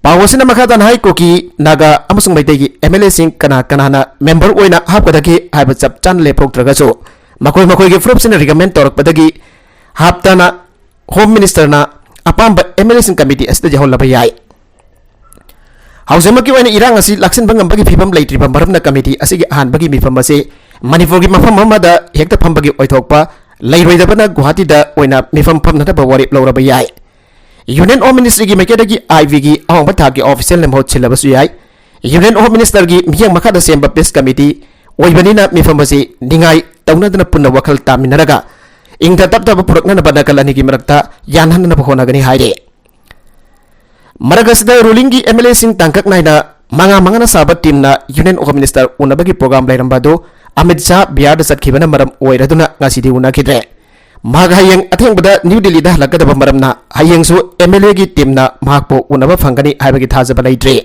ꯄꯥꯎ ꯑꯁꯤꯅ ꯃꯈꯥ ꯇꯥꯅ ꯍꯥꯏ, ꯀꯨꯀꯤ, ꯅꯥꯒꯥ ꯑꯃꯁꯨꯡ ꯃꯩꯇꯩꯒꯤ ꯑꯦꯝ ꯑꯦꯜ ꯑꯦꯁꯤꯡ ꯀꯅꯥ ꯀꯅꯥꯅ member ꯑꯣꯏꯅ ꯍꯥꯞꯀꯗꯒꯦ ꯍꯥꯏꯕ ꯆꯞ ꯆꯥꯅ ꯂꯦꯞꯊꯣꯛꯇ꯭ꯔꯒꯁꯨ, ꯃꯈꯣꯏ ꯃꯈꯣꯏꯒꯤ ꯐꯨꯔꯨꯞꯁꯤꯡꯅ recommend ꯇꯧꯔꯛꯄꯗꯒꯤ ꯍꯥꯞꯇꯅ Home Ministerꯅ ꯑꯄꯥꯝꯕ ꯑꯦꯝ ꯑꯦꯜ ꯑꯦꯁꯤꯡ committee ꯑꯁꯤꯗ ꯌꯥꯎꯍꯜꯂꯕ ꯌꯥꯏ꯫ ꯍꯧꯖꯤꯛꯃꯛꯀꯤ ꯑꯣꯏꯅ ꯏꯔꯥꯡ ꯑꯁꯤ ꯂꯥꯛꯁꯤꯟꯕ ꯉꯝꯕꯒꯤ ꯐꯤꯕꯝ ꯂꯩꯇ꯭ꯔꯤꯕ ꯃꯔꯝꯅ committee ꯑꯁꯤꯒꯤ ꯑꯍꯥꯟꯕꯒꯤ ꯃꯤꯐꯝ ꯑꯁꯤ ꯃꯅꯤꯄꯨꯔꯒꯤ ꯃꯐꯝ ꯑꯃꯗ ꯍꯦꯛꯇ ꯐꯝꯕꯒꯤ ꯑꯣꯏꯊꯣꯛꯄ ꯂꯩꯔꯣꯏꯗꯕꯅ ꯒꯨꯋꯥꯍꯥꯇꯤꯗ ꯑꯣꯏꯅ ꯃꯤꯐꯝ ꯐꯝꯅꯅꯕ ꯋꯥꯔꯦꯞ ꯂꯧꯔꯕ ꯌꯥꯏ꯫ Union of Ministryꯒꯤ ꯃꯥꯏꯀꯩꯗꯒꯤ ꯑꯥꯏ ꯕꯤꯒꯤ ꯑꯋꯥꯡꯕ ꯊꯥꯛꯀꯤ officialꯅ ꯃꯍꯨꯠ ꯁꯤꯜꯂꯕꯁꯨ ꯌꯥꯏ꯫ Union of Ministerꯒꯤ ꯃꯤꯠꯌꯦꯡ ꯃꯈꯥꯗ ꯁꯦꯝꯕ peace committee ꯑꯣꯏꯕꯅꯤꯅ ꯃꯤꯐꯝ ꯑꯁꯤ ꯅꯤꯡꯉꯥꯏ ꯇꯧꯅꯗꯅ ꯄꯨꯟꯅ ꯋꯥꯈꯜ ꯇꯥꯃꯤꯟꯅꯔꯒ ꯏꯪꯊ ꯇꯞꯊꯕ ꯄꯨꯔꯛꯅꯅꯕ ꯅꯥꯀꯜ ꯑꯅꯤꯒꯤ ꯃꯔꯛꯇ ꯌꯥꯅꯍꯟꯅꯅꯕ ꯍꯣꯠꯅꯒꯅꯤ ꯍꯥꯏꯔꯤ꯫ ꯃꯔꯛ ꯑꯁꯤꯗ rulingꯒꯤ ꯑꯦꯝ ꯑꯦꯜ ꯑꯦꯁꯤꯡ ꯇꯥꯡꯀꯛ ꯅꯥꯏꯅ ꯃꯉꯥ ꯃꯉꯥꯅ ꯁꯥꯕ teamꯅ Union of Minister ꯎꯅꯕꯒꯤ program ꯂꯩꯔꯝꯕ ꯑꯗꯨ ꯑꯃꯤꯠ ꯁꯥꯍ ꯕꯤꯍꯥꯔꯗ ꯆꯠꯈꯤꯕꯅ ꯃꯔꯝ ꯑꯣꯏꯔꯗꯨꯅ ꯉꯁꯤꯗꯤ ꯎꯅꯈꯤꯗ꯭ꯔꯦ꯫ ꯃꯍꯥꯛ ꯍꯌꯦꯡ ꯑꯊꯦꯡꯕꯗ ꯅ꯭ꯌꯨ ꯗꯤꯜꯂꯤꯗ ꯍꯜꯂꯛꯀꯗꯕ ꯃꯔꯝꯅ ꯍꯌꯦꯡꯁꯨ ꯑꯦꯝ ꯑꯦꯜ ꯑꯦꯒꯤ teamꯅ ꯃꯍꯥꯛꯄꯨ ꯎꯅꯕ ꯐꯪꯒꯅꯤ ꯍꯥꯏꯕꯒꯤ ꯊꯥꯖꯕ ꯂꯩꯇ꯭ꯔꯤ꯫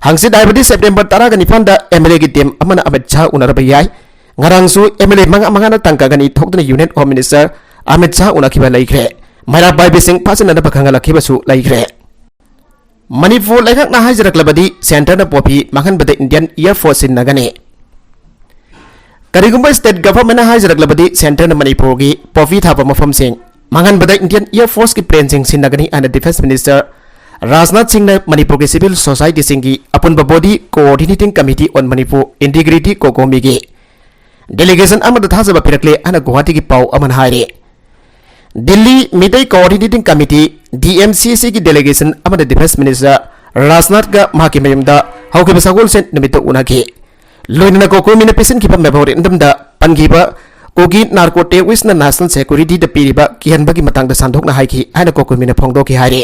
ꯍꯪꯆꯤꯠ ꯍꯥꯏꯕꯗꯤ September ꯇꯔꯥꯒ ꯅꯤꯄꯥꯟꯗ ꯑꯦꯝ ꯑꯦꯜ ꯑꯦꯒꯤ team ꯑꯃꯅ ꯑꯃꯤꯠ ꯁꯥꯍ ꯎꯅꯔꯕ ꯌꯥꯏ꯫ ꯉꯔꯥꯡꯁꯨ ꯑꯦꯝ ꯑꯦꯜ ꯑꯦ ꯃꯉꯥ ꯃꯉꯥꯅ ꯇꯥꯡꯀꯛ ꯑꯅꯤ ꯊꯣꯛꯇꯨꯅ Union of Minister Amit Shah ꯎꯅꯈꯤꯕ ꯂꯩꯈ꯭ꯔꯦ꯫ ꯃꯩꯔꯥ ꯄꯥꯏꯕꯤꯁꯤꯡ ꯐꯥꯖꯤꯟꯅꯅꯕ ꯈꯪꯍꯜꯂꯛꯈꯤꯕꯁꯨ ꯂꯩꯈ꯭ꯔꯦ꯫ ꯃꯅꯤꯄꯨꯔ ꯂꯩꯉꯥꯛꯅ ꯍꯥꯏꯖꯔꯛꯂꯕꯗꯤ centreꯅ poppy ꯃꯥꯡꯍꯟꯕꯗ Indian Air Force ꯁꯤꯟꯅꯒꯅꯤ꯫ ꯀꯔꯤꯒꯨꯝꯕ state governmentꯅ ꯍꯥꯏꯖꯔꯛꯂꯕꯗꯤ centreꯅ ꯃꯅꯤꯄꯨꯔꯒꯤ poppy ꯊꯥꯕ ꯃꯐꯝꯁꯤꯡ ꯃꯥꯡꯍꯟꯕꯗ Indian Air Forceꯀꯤ planeꯁꯤꯡ ꯁꯤꯟꯅꯒꯅꯤ ꯍꯥꯏꯅ Defence Minister ꯔꯥꯖꯅꯥꯊ ꯁꯤꯡꯅ ꯃꯅꯤꯄꯨꯔꯒꯤ civil societyꯁꯤꯡꯒꯤ ꯑꯄꯨꯟꯕ body coordinating committee on Manipur integrity, COCOMIꯒꯤ delegation ꯑꯃꯗ ꯊꯥꯖꯕ ꯄꯤꯔꯛꯂꯦ ꯍꯥꯏꯅ ꯒꯨꯋꯥꯍꯥꯇꯤꯒꯤ ꯄꯥꯎ ꯑꯃꯅ ꯍꯥꯏꯔꯤ꯫ Delhi Meitei Coordinating Committee, D M C ꯁꯤꯒꯤ delegation ꯑꯃꯅ Defence Minister ꯔꯥꯖꯅꯥꯊꯀ ꯃꯍꯥꯛꯀꯤ ꯃꯌꯨꯝꯗ ꯍꯧꯈꯤꯕ ꯁꯒꯣꯜꯁꯦꯟ ꯅꯨꯃꯤꯠꯇ ꯎꯅꯈꯤ꯫ ꯂꯣꯏꯅꯅ COCOMIꯅ ꯄꯤꯁꯤꯟꯈꯤꯕ memorandumꯗ ꯄꯟꯈꯤꯕ ꯀꯨꯀꯤ narco terroristꯅ national securityꯗ ꯄꯤꯔꯤꯕ ꯀꯤꯍꯟꯕꯒꯤ ꯃꯇꯥꯡꯗ ꯁꯟꯗꯣꯛꯅ ꯍꯥꯏꯈꯤ ꯍꯥꯏꯅ COCOMIꯅ ꯐꯣꯡꯗꯣꯛꯈꯤ ꯍꯥꯏꯔꯤ꯫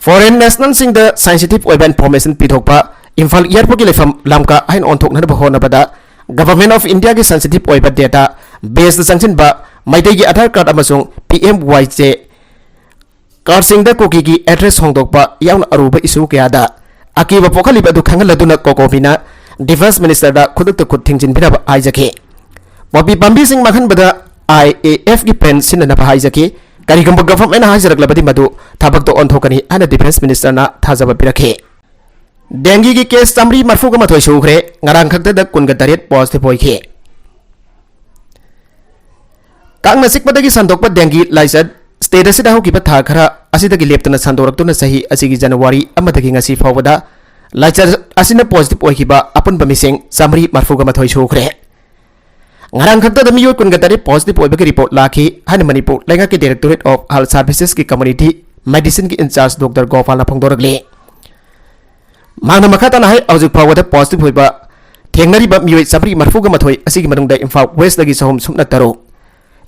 Foreign nationalꯁꯤꯡꯗ sensitive ꯑꯣꯏꯕ information ꯄꯤꯊꯣꯛꯄ, ꯏꯝꯐꯥꯜ airportꯀꯤ ꯂꯩꯐꯝ ꯂꯝꯀꯥ ꯍꯥꯏꯅ ꯑꯣꯟꯊꯣꯛꯅꯅꯕ ꯍꯣꯠꯅꯕꯗ Government of Indiaꯒꯤ sensitive ꯑꯣꯏꯕ data baseꯇ ꯆꯪꯁꯤꯟꯕ, ꯃꯩꯇꯩꯒꯤ Aadhaar card ꯑꯃꯁꯨꯡ ꯄꯤ ꯑꯦꯝ ꯋꯥꯏ ꯖꯦ cardꯁꯤꯡꯗ ꯀꯨꯀꯤꯒꯤ address ꯍꯣꯡꯗꯣꯛꯄ ꯌꯥꯎꯅ ꯑꯔꯨꯕ issue ꯀꯌꯥꯗ ꯑꯀꯤꯕ ꯄꯣꯛꯍꯜꯂꯤꯕ ꯑꯗꯨ ꯈꯪꯍꯜꯂꯗꯨꯅ ꯀꯣꯀꯣꯃꯤꯅ Defence Ministerꯗ ꯈꯨꯗꯛꯇ ꯈꯨꯠ ꯊꯤꯡꯖꯤꯟꯕꯤꯅꯕ ꯍꯥꯏꯖꯈꯤ꯫ ꯄꯣꯄꯤ ꯄꯥꯝꯕꯤꯁꯤꯡ ꯃꯥꯡꯍꯟꯕꯗ I A F ꯀꯤ ꯐꯦꯟ ꯁꯤꯖꯤꯟꯅꯅꯕ ꯍꯥꯏꯖꯈꯤ꯫ ꯀꯔꯤꯒꯨꯝꯕ governmentꯅ ꯍꯥꯏꯖꯔꯛꯂꯕꯗꯤ ꯃꯗꯨ ꯊꯕꯛꯇ ꯑꯣꯟꯊꯣꯛꯀꯅꯤ ꯍꯥꯏꯅ Defence Ministerꯅ ꯊꯥꯖꯕ ꯄꯤꯔꯛꯈꯤ꯫ ꯗꯦꯡꯒꯤꯒꯤ case ꯆꯥꯃꯔꯤ ꯃꯔꯐꯨꯒ ꯃꯥꯊꯣꯏ ꯁꯨꯈ꯭ꯔꯦ꯫ ꯉꯔꯥꯡ ꯈꯛꯇꯗ ꯀꯨꯟꯒ ꯇꯔꯦꯠ positive ꯑꯣꯏꯈꯤ꯫ ꯀꯥꯡꯅ ꯆꯤꯛꯄꯗꯒꯤ ꯁꯟꯗꯣꯛꯄ ꯗꯦꯡꯒꯤ ꯂꯥꯏꯆꯠ state ꯑꯁꯤꯗ ꯍꯧꯈꯤꯕ ꯊꯥ ꯈꯔ ꯑꯁꯤꯗꯒꯤ ꯂꯦꯞꯇꯅ ꯁꯟꯗꯣꯔꯛꯇꯨꯅ ꯆꯍꯤ ꯑꯁꯤꯒꯤ January ꯑꯃꯗꯒꯤ ꯉꯁꯤ ꯐꯥꯎꯕꯗ ꯂꯥꯏꯆꯠ ꯑꯁꯤꯅ positive ꯑꯣꯏꯈꯤꯕ ꯑꯄꯨꯟꯕ ꯃꯤꯁꯤꯡ ꯆꯥꯃꯔꯤ ꯃꯔꯐꯨꯒ ꯃꯥꯊꯣꯏ ꯁꯨꯈ꯭ꯔꯦ꯫ ꯉꯔꯥꯡ ꯈꯛꯇꯗ ꯃꯤꯑꯣꯏ ꯀꯨꯟꯒ ꯇꯔꯦꯠ positive ꯑꯣꯏꯕꯒꯤ report ꯂꯥꯛꯈꯤ ꯍꯥꯏꯅ ꯃꯅꯤꯄꯨꯔ ꯂꯩꯉꯥꯛꯀꯤ Directorate of Health Servicesꯀꯤ Community Medicineꯒꯤ in-charge Doctor ꯒꯣꯄꯥꯜꯅ ꯐꯣꯡꯗꯣꯔꯛꯂꯤ꯫ ꯃꯍꯥꯛꯅ ꯃꯈꯥ ꯇꯥꯅ ꯍꯥꯏ, ꯍꯧꯖꯤꯛ ꯐꯥꯎꯕꯗ positive ꯑꯣꯏꯕ ꯊꯦꯡꯅꯔꯤꯕ ꯃꯤꯑꯣꯏ ꯆꯥꯃꯔꯤ ꯃꯔꯐꯨꯒ ꯃꯥꯊꯣꯏ ꯑꯁꯤꯒꯤ ꯃꯅꯨꯡꯗ ꯏꯝꯐꯥꯜ Westꯇꯒꯤ ꯆꯍꯨꯝ ꯁꯨꯞꯅ ꯇꯔꯨꯛ,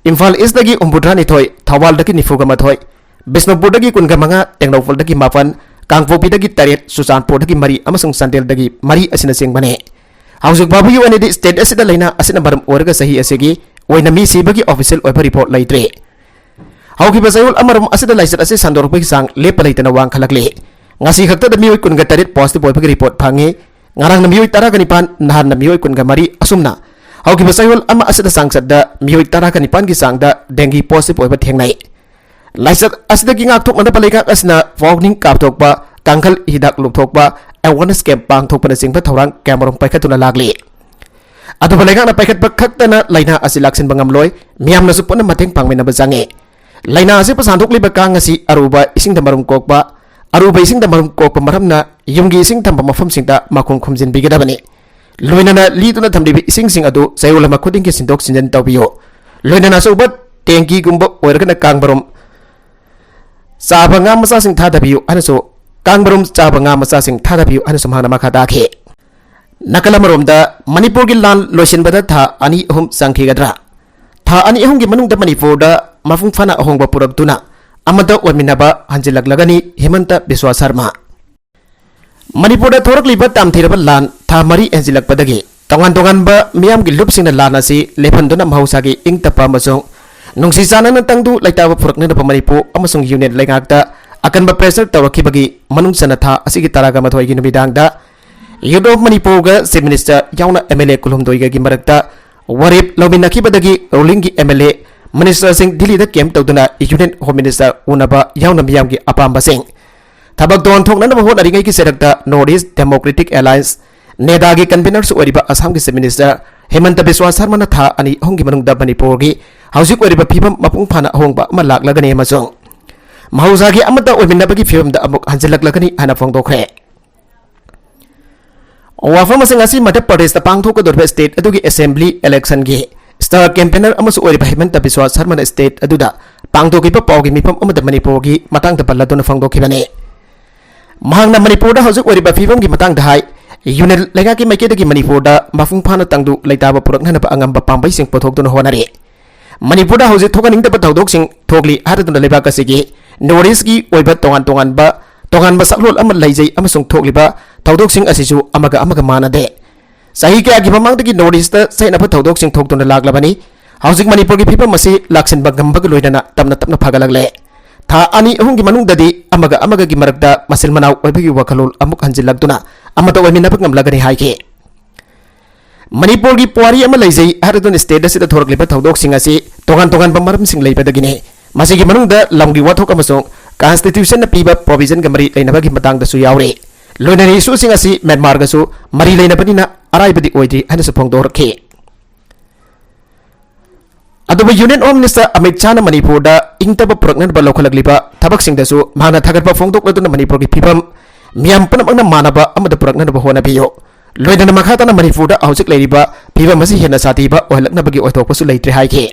ꯏꯝꯐꯥꯜ Eastꯇꯒꯤ ꯍꯨꯝꯐꯨꯇꯔꯥ ꯅꯤꯊꯣꯏ, ꯊꯧꯕꯥꯜꯗꯒꯤ ꯅꯤꯐꯨꯒ ꯃꯥꯊꯣꯏ, ꯕꯤꯁꯅꯨꯄꯨꯔꯗꯒꯤ ꯀꯨꯟꯒ ꯃꯉꯥ, ꯇꯦꯡꯅꯧꯄꯜꯗꯒꯤ ꯃꯥꯄꯟ, ꯀꯥꯡꯄꯣꯛꯄꯤꯗꯒꯤ ꯇꯔꯦꯠ, ꯆꯨꯔꯆꯥꯟꯄꯨꯔꯗꯒꯤ ꯃꯔꯤ ꯑꯃꯁꯨꯡ ꯆꯥꯟꯗꯦꯜꯗꯒꯤ ꯃꯔꯤ ꯑꯁꯤꯅꯆꯤꯡꯕꯅꯤ꯫ ꯍꯧꯖꯤꯛ ꯐꯥꯎꯕꯒꯤ ꯑꯣꯏꯅꯗꯤ state ꯑꯁꯤꯗ ꯂꯥꯏꯅꯥ ꯑꯁꯤꯅ ꯃꯔꯝ ꯑꯣꯏꯔꯒ ꯆꯍꯤ ꯑꯁꯤꯒꯤ ꯑꯣꯏꯅ ꯃꯤ ꯁꯤꯕꯒꯤ official ꯑꯣꯏꯕ report ꯂꯩꯇ꯭ꯔꯤ꯫ ꯍꯧꯈꯤꯕ ꯆꯌꯣꯜ ꯑꯃꯔꯣꯝ ꯑꯁꯤꯗ ꯂꯥꯏꯆꯠ ꯑꯁꯤ ꯁꯟꯗꯣꯔꯛꯄꯒꯤ ꯆꯥꯡ ꯂꯦꯞꯄ ꯂꯩꯇꯅ ꯋꯥꯡꯈꯠꯂꯛꯂꯤ꯫ ꯉꯁꯤ ꯈꯛꯇꯗ ꯃꯤꯑꯣꯏ ꯀꯨꯟꯒ ꯇꯔꯦꯠ positive ꯑꯣꯏꯕꯒꯤ report ꯐꯪꯉꯤ꯫ ꯉꯔꯥꯡꯅ ꯃꯤꯑꯣꯏ ꯇꯔꯥꯒ ꯅꯤꯄꯥꯟ, ꯅꯍꯥꯟꯅ ꯃꯤꯑꯣꯏ ꯀꯨꯟꯒ ꯃꯔꯤ, ꯑꯁꯨꯝꯅ ꯍꯧꯈꯤꯕ ꯆꯌꯣꯜ ꯑꯃ ꯑꯁꯤꯗ ꯆꯥꯡꯆꯠꯇ ꯃꯤꯑꯣꯏ ꯇꯔꯥꯒ ꯅꯤꯄꯥꯟꯒꯤ ꯆꯥꯡꯗ dengue positive ꯑꯣꯏꯕ ꯊꯦꯡꯅꯩ꯫ ꯂꯥꯏꯆꯠ ꯑꯁꯤꯗꯒꯤ ꯉꯥꯛꯊꯣꯛꯅꯅꯕ ꯂꯩꯉꯥꯛ ꯑꯁꯤꯅ ꯄꯣꯛꯅꯤꯡ ꯀꯥꯞꯊꯣꯛꯄ, ꯀꯥꯡꯈꯜ ꯍꯤꯗꯥꯛ ꯂꯨꯞꯊꯣꯛꯄ, awareness camp ꯄꯥꯡꯊꯣꯛꯄꯅꯆꯤꯡꯕ ꯊꯧꯔꯥꯡ ꯀꯌꯥꯃꯔꯨꯝ ꯄꯥꯏꯈꯠꯇꯨꯅ ꯂꯥꯛꯂꯤ꯫ ꯑꯗꯨꯕꯨ ꯂꯩꯉꯥꯛꯅ ꯄꯥꯏꯈꯠꯄ ꯈꯛꯇꯅ ꯂꯥꯏꯅꯥ ꯑꯁꯤ ꯂꯥꯛꯁꯤꯟꯕ ꯉꯝꯂꯣꯏ, ꯃꯤꯌꯥꯝꯅꯁꯨ ꯄꯨꯟꯅ ꯃꯇꯦꯡ ꯄꯥꯡꯃꯤꯟꯅꯕ ꯆꯪꯉꯤ꯫ ꯂꯥꯏꯅꯥ ꯑꯁꯤꯕꯨ ꯁꯟꯗꯣꯛꯂꯤꯕ ꯀꯥꯡ ꯑꯁꯤ ꯑꯔꯨꯕ ꯏꯁꯤꯡꯗ ꯃꯔꯨꯝ ꯀꯣꯛꯄ, ꯑꯔꯨꯕ ꯏꯁꯤꯡꯗ ꯃꯔꯨꯝ ꯀꯣꯛꯄ ꯃꯔꯝꯅ ꯌꯨꯝꯒꯤ ꯏꯁꯤꯡ ꯊꯝꯕ ꯃꯐꯝꯁꯤꯡꯗ ꯃꯈꯨꯝ ꯈꯨꯝꯖꯤꯟꯕꯤꯒꯗꯕꯅꯤ꯫ ꯂꯣꯏꯅꯅ ꯂꯤꯗꯨꯅ ꯊꯝꯂꯤꯕ ꯏꯁꯤꯡꯁꯤꯡ ꯑꯗꯨ ꯆꯌꯣꯜ ꯑꯃ ꯈꯨꯗꯤꯡꯒꯤ ꯁꯤꯟꯗꯣꯛ ꯁꯤꯟꯖꯤꯟ ꯇꯧꯕꯤꯌꯨ꯫ ꯂꯣꯏꯅꯅ ꯑꯆꯧꯕ tankiꯒꯨꯝꯕ ꯑꯣꯏꯔꯒꯅ ꯀꯥꯡ ꯃꯔꯨꯝ ꯆꯥꯕ ꯉꯥ ꯃꯆꯥꯁꯤꯡ ꯊꯥꯗꯕꯤꯌꯨ ꯍꯥꯏꯅꯁꯨ, ꯀꯥꯡ ꯃꯔꯨꯝ ꯆꯥꯕ ꯉꯥ ꯃꯆꯥꯁꯤꯡ ꯊꯥꯗꯕꯤꯌꯨ ꯍꯥꯏꯅꯁꯨ ꯃꯍꯥꯛꯅ ꯃꯈꯥ ꯇꯥꯈꯤ꯫ ꯅꯥꯀꯜ ꯑꯃꯔꯣꯝꯗ, ꯃꯅꯤꯄꯨꯔꯒꯤ ꯂꯥꯟ ꯂꯣꯏꯁꯤꯟꯕꯗ ꯊꯥ ꯑꯅꯤ ꯑꯍꯨꯝ ꯆꯪꯈꯤꯒꯗ꯭ꯔꯥ? ꯊꯥ ꯑꯅꯤ ꯑꯍꯨꯝꯒꯤ ꯃꯅꯨꯡꯗ ꯃꯅꯤꯄꯨꯔꯗ ꯃꯄꯨꯡ ꯐꯥꯅ ꯑꯍꯣꯡꯕ ꯄꯨꯔꯛꯇꯨꯅ ꯑꯃꯠꯇ ꯑꯣꯏꯃꯤꯟꯅꯕ ꯍꯟꯖꯤꯜꯂꯛꯂꯒꯅꯤ, ꯍꯤꯃꯟꯇ ꯕꯤꯁ꯭ꯋꯥ ꯁꯔꯃ꯫ ꯃꯅꯤꯄꯨꯔꯗ ꯊꯣꯔꯛꯂꯤꯕ ꯇꯝꯊꯤꯔꯕ ꯂꯥꯟ ꯊꯥ ꯃꯔꯤ ꯍꯦꯟꯖꯤꯜꯂꯛꯄꯗꯒꯤ ꯇꯣꯉꯥꯟ ꯇꯣꯉꯥꯟꯕ ꯃꯤꯌꯥꯝꯒꯤ ꯂꯨꯞꯁꯤꯡꯅ ꯂꯥꯟ ꯑꯁꯤ ꯂꯦꯞꯍꯟꯗꯨꯅ ꯃꯍꯧꯁꯥꯒꯤ ꯏꯪ ꯇꯞꯄ ꯑꯃꯁꯨꯡ ꯅꯨꯡꯁꯤ ꯆꯥꯟꯅꯅ ꯇꯪꯗꯨ ꯂꯩꯇꯥꯕ ꯄꯨꯔꯛꯅꯅꯕ ꯃꯅꯤꯄꯨꯔ ꯑꯃꯁꯨꯡ ꯌꯨꯅꯤꯌꯟ ꯂꯩꯉꯥꯛꯇ ꯑꯀꯟꯕ pressure ꯇꯧꯔꯛꯈꯤꯕꯒꯤ ꯃꯅꯨꯡ ꯆꯟꯅ ꯊꯥ ꯑꯁꯤꯒꯤ ꯇꯔꯥꯒ ꯃꯥꯊꯣꯏꯒꯤ ꯅꯨꯃꯤꯗꯥꯡꯗ Youth of Manipurꯒ Chief Minister ꯌꯥꯎꯅ M L A ꯀꯨꯟꯍꯨꯝꯗꯣꯏꯒꯒꯤ ꯃꯔꯛꯇ ꯋꯥꯔꯦꯞ ꯂꯧꯃꯤꯟꯅꯈꯤꯕꯗꯒꯤ ruling ꯒꯤ M L A, minister ꯁꯤꯡ ꯗꯤꯜꯂꯤꯗ camp ꯇꯧꯗꯨꯅ Union Home Minister ꯎꯅꯕ ꯌꯥꯎꯅ ꯃꯤꯌꯥꯝꯒꯤ ꯑꯄꯥꯝꯕꯁꯤꯡ ꯊꯕꯛ ꯊꯧꯔꯝ ꯊꯣꯛꯅꯅꯕ ꯍꯣꯠꯅꯔꯤꯉꯩꯒꯤ ꯆꯩꯔꯛꯇ North East Democratic Alliance NEDA ꯒꯤ convener ꯁꯨ ꯑꯣꯏꯔꯤꯕ ꯑꯁꯥꯝꯒꯤ Chief Minister ꯍꯤꯃꯟꯇ ꯕꯤꯁ꯭ꯋꯥ ꯁꯔꯃꯅ ꯊꯥ ꯑꯅꯤ ꯑꯍꯨꯝꯒꯤ ꯃꯅꯨꯡꯗ ꯃꯅꯤꯄꯨꯔꯒꯤ ꯍꯧꯖꯤꯛ ꯑꯣꯏꯔꯤꯕ ꯐꯤꯕꯝ ꯃꯄꯨꯡ ꯐꯥꯅ ꯑꯍꯣꯡꯕ ꯑꯃ ꯂꯥꯛꯂꯒꯅꯤ ꯑꯃꯁꯨꯡ ꯃꯍꯧꯁꯥꯒꯤ ꯑꯃꯠꯇ ꯑꯣꯏꯃꯤꯟꯅꯕꯒꯤ ꯐꯤꯕꯝꯗ ꯑꯃꯨꯛ ꯍꯟꯖꯤꯜꯂꯛꯂꯒꯅꯤ ꯍꯥꯏꯅ ꯐꯣꯡꯗꯣꯛꯈ꯭ꯔꯦ꯫ ꯋꯥꯐꯝꯁꯤꯡ ꯑꯁꯤ ꯃꯙ꯭ꯌ ꯄ꯭ꯔꯗꯦꯁꯇ ꯄꯥꯡꯊꯣꯛꯀꯗꯧꯔꯤꯕ state ꯑꯗꯨꯒꯤ assembly election ꯒꯤ star campaigner ꯑꯃꯁꯨ ꯑꯣꯏꯔꯤꯕ ꯍꯤꯃꯟꯇ ꯕꯤꯁ꯭ꯋꯥ ꯁꯔꯃꯅ state ꯑꯗꯨꯗ ꯄꯥꯡꯊꯣꯛꯈꯤꯕ ꯄꯥꯎꯒꯤ ꯃꯤꯐꯝ ꯑꯃꯗ ꯃꯅꯤꯄꯨꯔꯒꯤ ꯃꯇꯥꯡꯗ ꯄꯜꯂꯗꯨꯅ ꯐꯣꯡꯗꯣꯛꯈꯤꯕꯅꯤ꯫ ꯃꯍꯥꯛꯅ ꯃꯅꯤꯄꯨꯔꯗ ꯍꯧꯖꯤꯛ ꯑꯣꯏꯔꯤꯕ ꯐꯤꯕꯝꯒꯤ ꯃꯇꯥꯡꯗ ꯍꯥꯏ, Union ꯂꯩꯉꯥꯛꯀꯤ ꯃꯥꯏꯀꯩꯗꯒꯤ ꯃꯅꯤꯄꯨꯔꯗ ꯃꯄꯨꯡ ꯐꯥꯅ ꯇꯪꯗꯨ ꯂꯩꯇꯥꯕ ꯄꯨꯔꯛꯅꯅꯕ ꯑꯉꯝꯕ ꯄꯥꯝꯕꯩꯁꯤꯡ ꯄꯨꯊꯣꯛꯇꯨꯅ ꯍꯣꯠꯅꯔꯤ꯫ ꯃꯅꯤꯄꯨꯔꯗ ꯍꯧꯖꯤꯛ ꯊꯣꯛꯍꯟꯅꯤꯡꯗꯕ ꯊꯧꯗꯣꯛꯁꯤꯡ ꯊꯣꯛꯂꯤ ꯍꯥꯏꯔꯗꯨꯅ ꯂꯩꯕꯥꯛ ꯑꯁꯤꯒꯤ North East ꯀꯤ ꯑꯣꯏꯕ ꯇꯣꯉꯥꯟ ꯇꯣꯉꯥꯟꯕ, ꯇꯣꯉꯥꯟꯕ ꯁꯛꯂꯣꯟ ꯑꯃ ꯂꯩꯖꯩ ꯑꯃꯁꯨꯡ ꯊꯣꯛꯂꯤꯕ ꯊꯧꯗꯣꯛꯁꯤꯡ ꯑꯁꯤꯁꯨ ꯑꯃꯒ ꯑꯃꯒ ꯃꯥꯟꯅꯗꯦ꯫ ꯆꯍꯤ ꯀꯌꯥꯒꯤ ꯃꯃꯥꯡꯗꯒꯤ North East ꯇ ꯆꯌꯦꯠꯅꯕ ꯊꯧꯗꯣꯛꯁꯤꯡ ꯊꯣꯛꯇꯨꯅ ꯂꯥꯛꯂꯕꯅꯤ꯫ ꯍꯧꯖꯤꯛ ꯃꯅꯤꯄꯨꯔꯒꯤ ꯐꯤꯕꯝ ꯑꯁꯤ ꯂꯥꯛꯁꯤꯟꯕ ꯉꯝꯕꯒ ꯂꯣꯏꯅꯅ ꯇꯞꯅ ꯇꯞꯅ ꯐꯒꯠꯂꯛꯂꯦ꯫ ꯊꯥ ꯑꯅꯤ ꯑꯍꯨꯝꯒꯤ ꯃꯅꯨꯡꯗꯗꯤ ꯑꯃꯒ ꯑꯃꯒꯒꯤ ꯃꯔꯛꯇ ꯃꯆꯤꯟ ꯃꯅꯥꯎ ꯑꯣꯏꯕꯒꯤ ꯋꯥꯈꯜꯂꯣꯟ ꯑꯃꯨꯛ ꯍꯟꯖꯤꯜꯂꯛꯇꯨꯅ ꯑꯃꯠꯇ ꯑꯣꯏꯃꯤꯟꯅꯕ ꯉꯝꯂꯒꯅꯤ ꯍꯥꯏꯈꯤ꯫ ꯃꯅꯤꯄꯨꯔꯒꯤ ꯄꯨꯋꯥꯔꯤ ꯑꯃ ꯂꯩꯖꯩ ꯍꯥꯏꯔꯗꯨꯅ state ꯑꯁꯤꯗ ꯊꯣꯔꯛꯂꯤꯕ ꯊꯧꯗꯣꯛꯁꯤꯡ ꯑꯁꯤ ꯇꯣꯉꯥꯟ ꯇꯣꯉꯥꯟꯕ ꯃꯔꯝꯁꯤꯡ ꯂꯩꯕꯗꯒꯤꯅꯤ꯫ ꯃꯁꯤꯒꯤ ꯃꯅꯨꯡꯗ ꯂꯝꯒꯤ ꯋꯥꯊꯣꯛ ꯑꯃꯁꯨꯡ constitution ꯅ ꯄꯤꯕ provision ꯒ ꯃꯔꯤ ꯂꯩꯅꯕꯒꯤ ꯃꯇꯥꯡꯗꯁꯨ ꯌꯥꯎꯔꯤ꯫ ꯂꯣꯏꯅꯅ issue ꯁꯤꯡ ꯑꯁꯤ ꯃ꯭ꯌꯥꯟꯃꯥꯔꯒꯁꯨ ꯃꯔꯤ ꯂꯩꯅꯕꯅꯤꯅ ꯑꯔꯥꯏꯕꯗꯤ ꯑꯣꯏꯗ꯭ꯔꯤ ꯍꯥꯏꯅꯁꯨ ꯐꯣꯡꯗꯣꯔꯛꯈꯤ꯫ ꯑꯗꯨꯕꯨ Union Home Minister ꯑꯃꯤꯠ ꯁꯥꯍꯅ ꯃꯅꯤꯄꯨꯔꯗ ꯏꯪꯇꯞꯄ ꯄꯨꯔꯛꯅꯅꯕ ꯂꯧꯈꯠꯂꯛꯂꯤꯕ ꯊꯕꯛꯁꯤꯡꯗꯁꯨ ꯃꯍꯥꯛꯅ ꯊꯥꯒꯠꯄ ꯐꯣꯡꯗꯣꯛꯂꯗꯨꯅ ꯃꯅꯤꯄꯨꯔꯒꯤ ꯐꯤꯕꯝ ꯃꯤꯌꯥꯝ ꯄꯨꯝꯅꯃꯛꯅ ꯃꯥꯟꯅꯕ ꯑꯃꯗ ꯄꯨꯔꯛꯅꯅꯕ ꯍꯣꯠꯅꯕꯤꯌꯨ꯫ ꯂꯣꯏꯅꯅ ꯃꯈꯥ ꯇꯥꯅ ꯃꯅꯤꯄꯨꯔꯗ ꯍꯧꯖꯤꯛ ꯂꯩꯔꯤꯕ ꯐꯤꯕꯝ ꯑꯁꯤ ꯍꯦꯟꯅ ꯁꯥꯊꯤꯕ ꯑꯣꯏꯍꯜꯂꯛꯅꯕꯒꯤ ꯑꯣꯏꯊꯣꯛꯄꯁꯨ ꯂꯩꯇ꯭ꯔꯦ ꯍꯥꯏꯈꯤ꯫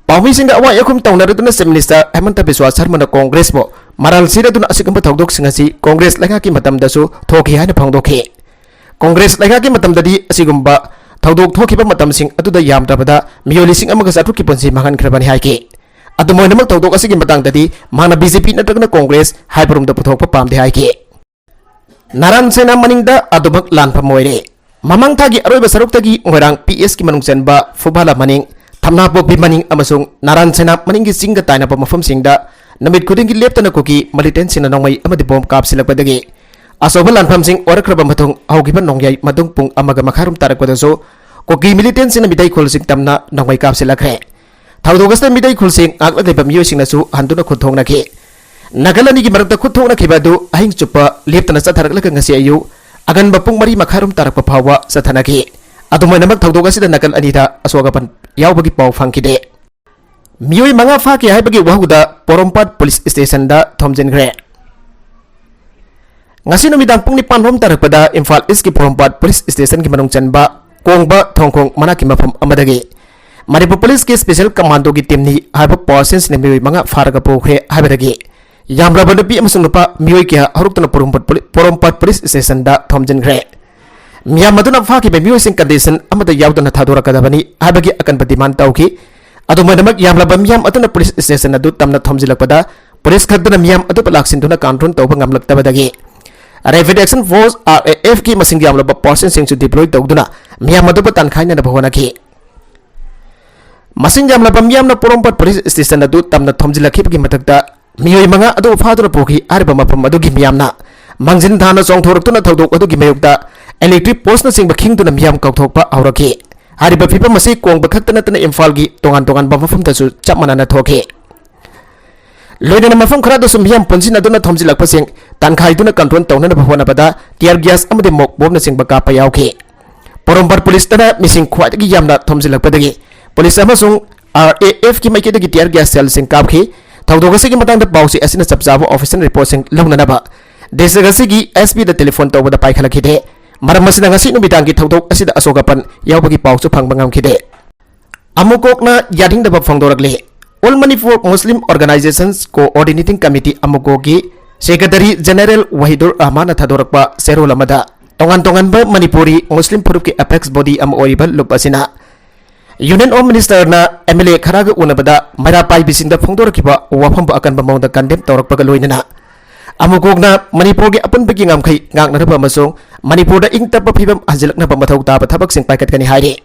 ꯄꯥꯎꯃꯤꯁꯤꯡꯗ ꯑꯋꯥꯏ ꯑꯈꯨꯝ ꯇꯧꯅꯔꯗꯨꯅ Chief Minister ꯍꯦꯃꯟꯇ ꯕꯤꯁ꯭ꯋꯥ ꯁꯔꯃꯅ Congress ꯄꯨ ꯃꯔꯥꯜ ꯁꯤꯔꯗꯨꯅ ꯑꯁꯤꯒꯨꯝꯕ ꯊꯧꯗꯣꯛꯁꯤꯡ ꯑꯁꯤ Congress ꯂꯩꯉꯥꯛꯀꯤ ꯃꯇꯝꯗꯁꯨ ꯊꯣꯛꯈꯤ ꯍꯥꯏꯅ ꯐꯣꯡꯗꯣꯛꯈꯤ꯫ Congress ꯂꯩꯉꯥꯛꯀꯤ ꯃꯇꯝꯗꯗꯤ ꯑꯁꯤꯒꯨꯝꯕ ꯊꯧꯗꯣꯛ ꯊꯣꯛꯈꯤꯕ ꯃꯇꯝꯁꯤꯡ ꯑꯗꯨꯗ ꯌꯥꯝꯗ꯭ꯔꯕꯗ ꯃꯤꯑꯣꯏ ꯂꯤꯁꯤꯡ ꯑꯃꯒ ꯆꯥꯇ꯭ꯔꯨꯛꯀꯤ ꯄꯨꯟꯁꯤ ꯃꯥꯡꯍꯟꯈ꯭ꯔꯕꯅꯤ ꯍꯥꯏꯈꯤ꯫ ꯑꯗꯨꯝ ꯑꯣꯏꯅꯃꯛ ꯊꯧꯗꯣꯛ ꯑꯁꯤꯒꯤ ꯃꯇꯥꯡꯗꯗꯤ ꯃꯍꯥꯛꯅ B J P ꯅꯠꯇ꯭ꯔꯒꯅ Congress ꯍꯥꯏꯕꯔꯣꯝꯗ ꯄꯨꯊꯣꯛꯄ ꯄꯥꯝꯗꯦ ꯍꯥꯏꯈꯤ꯫ ꯅꯥꯔꯥꯟ ꯁꯦꯅꯥ ꯃꯅꯤꯡꯗ ꯑꯗꯨꯃꯛ ꯂꯥꯟꯐꯝ ꯑꯣꯏꯔꯦ꯫ ꯃꯃꯥꯡ ꯊꯥꯒꯤ ꯑꯔꯣꯏꯕ ꯁꯔꯨꯛꯇꯒꯤ ꯃꯣꯏꯔꯥꯡ P S ꯀꯤ ꯃꯅꯨꯡ ꯆꯟꯕ ꯐꯨꯕꯥꯂꯥ ꯃꯅꯤꯡ, ꯊꯝꯅꯥꯄꯣꯛꯄꯤ ꯃꯅꯤꯡ ꯑꯃꯁꯨꯡ ꯅꯥꯔꯥꯟ ꯁꯦꯅꯥ ꯃꯅꯤꯡꯒꯤ ꯆꯤꯡꯒ ꯇꯥꯏꯅꯕ ꯃꯐꯝꯁꯤꯡꯗ ꯅꯨꯃꯤꯠ ꯈꯨꯗꯤꯡꯒꯤ ꯂꯦꯞꯇꯅ ꯀꯨꯀꯤ ꯃꯤꯂꯤꯇꯦꯟꯁꯤꯡꯅ ꯅꯣꯡꯃꯩ ꯑꯃꯗꯤ ꯕꯣꯝ ꯀꯥꯞꯁꯤꯜꯂꯛꯄꯗꯒꯤ ꯑꯆꯧꯕ ꯂꯥꯟꯐꯝꯁꯤꯡ ꯑꯣꯏꯔꯛꯈ꯭ꯔꯕ ꯃꯇꯨꯡ, ꯍꯧꯈꯤꯕ ꯅꯣꯡꯌꯥꯏ ꯃꯇꯨꯡ ꯄꯨꯡ ꯑꯃꯒ ꯃꯈꯥꯏꯔꯣꯝ ꯇꯥꯔꯛꯄꯗꯁꯨ ꯀꯨꯀꯤ ꯃꯤꯂꯤꯇꯦꯟꯁꯤꯡꯅ ꯃꯤꯇꯩ ꯈꯨꯜꯁꯤꯡ ꯇꯝꯅ ꯅꯣꯡꯃꯩ ꯀꯥꯞꯁꯤꯜꯂꯛꯈ꯭ꯔꯦ꯫ ꯊꯧꯗꯣꯛ ꯑꯁꯤꯗ ꯃꯤꯇꯩ ꯈꯨꯜꯁꯤꯡ ꯉꯥꯛꯂꯒ ꯂꯩꯕ ꯃꯤꯑꯣꯏꯁꯤꯡꯅꯁꯨ ꯍꯟꯗꯨꯅ ꯈꯨꯠ ꯊꯣꯛꯅꯈꯤ꯫ ꯅꯥꯀꯜ ꯑꯅꯤꯒꯤ ꯃꯔꯛꯇ ꯈꯨꯠ ꯊꯣꯛꯅꯈꯤꯕ ꯑꯗꯨ ꯑꯍꯤꯡ ꯆꯨꯞꯄ ꯂꯦꯞꯇꯅ ꯆꯠꯊꯔꯛꯂꯒ ꯉꯁꯤ ꯑꯌꯨꯛ ꯑꯉꯟꯕ ꯄꯨꯡ ꯃꯔꯤ ꯃꯈꯥꯏꯔꯣꯝ ꯇꯥꯔꯛꯄ ꯐꯥꯎꯕ ꯆꯠꯊꯅꯈꯤ꯫ ꯑꯗꯨꯝ ꯑꯣꯏꯅꯃꯛ, ꯊꯧꯗꯣꯛ ꯑꯁꯤꯗ ꯅꯥꯀꯜ ꯑꯅꯤꯗ ꯑꯁꯣꯛ ꯑꯄꯟ ꯌꯥꯎꯕꯒꯤ ꯄꯥꯎ ꯐꯪꯈꯤꯗꯦ꯫ ꯃꯤꯑꯣꯏ ꯃꯉꯥ ꯐꯥꯈꯤ ꯍꯥꯏꯕꯒꯤ ꯋꯥꯍꯧꯗ ꯄꯣꯔꯣꯝꯄꯥꯠ ꯄꯨꯂꯤꯁ ꯁ꯭ꯇꯦꯁꯟꯗ ꯊꯣꯝꯖꯤꯟꯈ꯭ꯔꯦ꯫ ꯉꯁꯤ ꯅꯨꯃꯤꯗꯥꯡ ꯄꯨꯡ ꯅꯤꯄꯥꯟ ꯔꯣꯝ ꯇꯥꯔꯛꯄꯗ ꯏꯝꯐꯥꯜ ꯏꯁꯀꯤ ꯄꯣꯔꯣꯝꯄꯥꯠ ꯄꯨꯂꯤꯁ ꯁ꯭ꯇꯦꯁꯟꯒꯤ ꯃꯅꯨꯡ ꯆꯟꯕ ꯀꯣꯡꯕ ꯊꯣꯡꯈꯣꯡ ꯃꯅꯥꯛꯀꯤ ꯃꯐꯝ ꯑꯃꯗꯒꯤ ꯃꯅꯤꯄꯨꯔ ꯄꯨꯂꯤꯁꯀꯤ ꯁ꯭ꯄꯦꯁꯦꯜ ꯀꯃꯥꯟꯗꯣꯒꯤ ꯇꯤꯝꯅꯤ ꯍꯥꯏꯕ ꯄꯥꯔꯁꯟꯁꯤꯡꯅ ꯃꯤꯑꯣꯏ ꯃꯉꯥ ꯐꯥꯔꯒ ꯄꯨꯈ꯭ꯔꯦ ꯍꯥꯏꯕꯗꯒꯤ ꯌꯥꯝꯂꯕ ꯅꯨꯄꯤ ꯑꯃꯁꯨꯡ ꯅꯨꯄꯥ ꯃꯤꯑꯣꯏ ꯀꯌꯥ ꯍꯧꯔꯛꯇꯨꯅ ꯄꯣꯔꯣꯝꯄꯥꯠ ꯄꯨꯂꯤ-, ꯄꯣꯔꯣꯝꯄꯥꯠ ꯄꯨꯂꯤꯁ ꯁ꯭ꯇꯦꯁꯟꯗ ꯊꯣꯝꯖꯤꯟꯈ꯭ꯔꯦ꯫ ꯃꯤꯌꯥꯝ ꯑꯗꯨꯅ ꯐꯥꯈꯤꯕ ꯃꯤꯑꯣꯏꯁꯤꯡ ꯀꯟꯗꯤꯁꯟ ꯑꯃꯗ ꯌꯥꯎꯗꯅ ꯊꯥꯗꯣꯔꯛꯀꯗꯕꯅꯤ ꯍꯥꯏꯕꯒꯤ ꯑꯀꯟꯕ ꯗꯤꯃꯥꯟ ꯇꯧꯈꯤ꯫ ꯑꯗꯨꯝ ꯑꯣꯏꯅꯃꯛ, ꯌꯥꯝꯂꯕ ꯃꯤꯌꯥꯝ ꯑꯗꯨꯅ ꯄꯨꯂꯤꯁ ꯁ꯭ꯇꯦꯁꯟ ꯑꯗꯨ ꯇꯝꯅ ꯊꯣꯝꯖꯤꯜꯂꯛꯄꯗ ꯄꯨꯂꯤꯁ ꯈꯛꯇꯅ ꯃꯤꯌꯥꯝ ꯑꯗꯨꯕꯨ ꯂꯥꯛꯁꯤꯟꯗꯨꯅ ꯀꯟꯇ꯭ꯔꯣꯜ ꯇꯧꯕ ꯉꯝꯂꯛꯇꯕꯗꯒꯤ ꯔꯦꯄꯤꯗ ꯑꯦꯛꯁꯟ ꯐꯣꯔꯁ, RAF, ꯀꯤ ꯃꯁꯤꯡ ꯌꯥꯝꯂꯕ ꯄꯥꯔꯁꯟꯁꯤꯡꯁꯨ ꯗꯤꯄ꯭ꯂꯣꯏ ꯇꯧꯗꯨꯅ ꯃꯤꯌꯥꯝ ꯑꯗꯨꯕꯨ ꯇꯥꯟꯈꯥꯏꯅꯅꯕ ꯍꯣꯠꯅꯈꯤ꯫ ꯃꯁꯤꯡ ꯌꯥꯝꯂꯕ ꯃꯤꯌꯥꯝꯅ ꯄꯣꯔꯣꯝꯄꯥꯠ ꯄꯨꯂꯤꯁ ꯁ꯭ꯇꯦꯁꯟ ꯑꯗꯨ ꯇꯝꯅ ꯊꯣꯝꯖꯤꯜꯂꯛꯈꯤꯕꯒꯤ ꯃꯊꯛꯇ ꯃꯤꯑꯣꯏ ꯃꯉꯥ ꯑꯗꯨ ꯐꯥꯗꯨꯅ ꯄꯨꯈꯤ꯫ ꯍꯥꯏꯔꯤꯕ ꯃꯐꯝ ꯑꯗꯨꯒꯤ ꯃꯤꯌꯥꯝꯅ ꯃꯥꯡꯖꯤꯟ ꯊꯥꯅ ꯆꯣꯡꯊꯣꯔꯛꯇꯨꯅ ꯊꯧꯗꯣꯛ ꯑꯗꯨꯒꯤ ꯃꯥꯌꯣꯛꯇ ꯏꯂꯦꯛꯇ꯭ꯔꯤꯛ ꯄꯣꯁꯅꯆꯤꯡꯕ ꯈꯤꯡꯗꯨꯅ ꯃꯤꯌꯥꯝ ꯀꯧꯊꯣꯛꯄ ꯍꯧꯔꯛꯈꯤ꯫ ꯍꯥꯏꯔꯤꯕ ꯐꯤꯕꯝ ꯑꯁꯤ ꯀꯣꯡꯕ ꯈꯛꯇ ꯅꯠꯇꯅ ꯏꯝꯐꯥꯜꯒꯤ ꯇꯣꯉꯥꯟ ꯇꯣꯉꯥꯟꯕ ꯃꯐꯝꯗꯁꯨ ꯆꯞ ꯃꯥꯟꯅꯅ ꯊꯣꯛꯈꯤ꯫ ꯂꯣꯏꯅꯅ ꯃꯐꯝ ꯈꯔꯗꯁꯨ ꯃꯤꯌꯥꯝ ꯄꯨꯟꯁꯤꯟꯅꯗꯨꯅ ꯊꯣꯝꯖꯤꯜꯂꯛꯄꯁꯤꯡ ꯇꯥꯟꯈꯥꯏꯗꯨꯅ ꯀꯟꯇ꯭ꯔꯣꯜ ꯇꯧꯅꯅꯕ ꯍꯣꯠꯅꯕꯗ ꯇꯤꯌꯔ ꯒ꯭ꯌꯥꯁ ꯑꯃꯗꯤ ꯃꯣꯛ ꯕꯣꯝꯅꯆꯤꯡꯕ ꯀꯥꯞꯄ ꯌꯥꯎꯈꯤ꯫ ꯄꯣꯔꯣꯝꯄꯥꯠ ꯄꯨꯂꯤꯁꯇꯅ ꯃꯤꯁꯤꯡ ꯈ꯭ꯋꯥꯏꯗꯒꯤ ꯌꯥꯝꯅ ꯊꯣꯝꯖꯤꯜꯂꯛꯄꯗꯒꯤ ꯄꯨꯂꯤꯁ ꯑꯃꯁꯨꯡ RAF ꯀꯤ ꯃꯥꯏꯀꯩꯗꯒꯤ ꯇꯤꯌꯔ ꯒ꯭ꯌꯥꯁ ꯁꯦꯜꯁꯤꯡ ꯀꯥꯞꯈꯤ꯫ ꯊꯧꯗꯣꯛ ꯑꯁꯤꯒꯤ ꯃꯇꯥꯡꯗ ꯄꯥꯎꯆꯦ ꯑꯁꯤꯅ ꯆꯞ ꯆꯥꯕ ꯑꯣꯐꯤꯁꯤꯌꯦꯜ ꯔꯤꯄꯣꯔꯠꯁꯤꯡ ꯂꯧꯅꯅꯕ ꯗꯤꯁꯇ꯭ꯔꯤꯛ ꯑꯁꯤꯒꯤ SP ꯗ ꯇꯦꯂꯤꯐꯣꯟ ꯇꯧꯕꯗ ꯄꯥꯏꯈꯠꯂꯛꯈꯤꯗꯦ꯫ ꯃꯔꯝ ꯑꯁꯤꯅ ꯉꯁꯤ ꯅꯨꯃꯤꯗꯥꯡꯒꯤ ꯊꯧꯗꯣꯛ ꯑꯁꯤꯗ ꯑꯁꯣꯛ ꯑꯄꯟ ꯌꯥꯎꯕꯒꯤ ꯄꯥꯎꯁꯨ ꯐꯪꯕ ꯉꯝꯈꯤꯗꯦ꯫ ꯑꯃꯨꯛ ꯀꯣꯛꯅ ꯌꯥꯅꯤꯡꯗꯕ ꯐꯣꯡꯗꯣꯔꯛꯂꯤ꯫ All Manipur Muslim Organizations Coordinating Committee, ꯑꯃꯨꯛꯀꯣꯒꯤ ꯁꯦꯀ꯭ꯔꯦꯇꯔꯤ ꯖꯦꯅꯦꯔꯦꯜ ꯋꯥꯍꯤꯗꯨꯔ ꯔꯍꯃꯥꯟꯅ ꯊꯥꯗꯣꯔꯛꯄ ꯆꯦꯔꯣꯜ ꯑꯃꯗ, ꯇꯣꯉꯥꯟ ꯇꯣꯉꯥꯟꯕ ꯃꯅꯤꯄꯨꯔꯤ ꯃꯨꯁꯂꯤꯝ ꯐꯨꯔꯨꯞꯀꯤ ꯑꯦꯄꯦꯛꯁ ꯕꯣꯗꯤ ꯑꯃ ꯑꯣꯏꯔꯤꯕ ꯂꯨꯞ ꯑꯁꯤꯅ Union of Minister ꯅ MLA ꯈꯔꯒ ꯎꯅꯕꯗ ꯃꯩꯔꯥ ꯄꯥꯏꯕꯤꯁꯤꯡꯗ ꯐꯣꯡꯗꯣꯔꯛꯈꯤꯕ ꯋꯥꯐꯝꯕꯨ ꯑꯀꯟꯕ ꯃꯑꯣꯡꯗ ꯀꯟꯗꯦꯝ ꯇꯧꯔꯛꯄꯒ ꯂꯣꯏꯅꯅ, ꯑꯃꯨꯛ ꯀꯣꯛꯅ ꯃꯅꯤꯄꯨꯔꯒꯤ ꯑꯄꯨꯟꯕꯒꯤ ꯉꯝꯈꯩ ꯉꯥꯛꯅꯅꯕ ꯑꯃꯁꯨꯡ ꯃꯅꯤꯄꯨꯔꯗ ꯏꯪ ꯇꯞꯄ ꯐꯤꯕꯝ ꯍꯟꯖꯤꯜꯂꯛꯅꯕ ꯃꯊꯧ ꯇꯥꯕ ꯊꯕꯛꯁꯤꯡ ꯄꯥꯏꯈꯠꯀꯅꯤ ꯍꯥꯏꯔꯤ꯫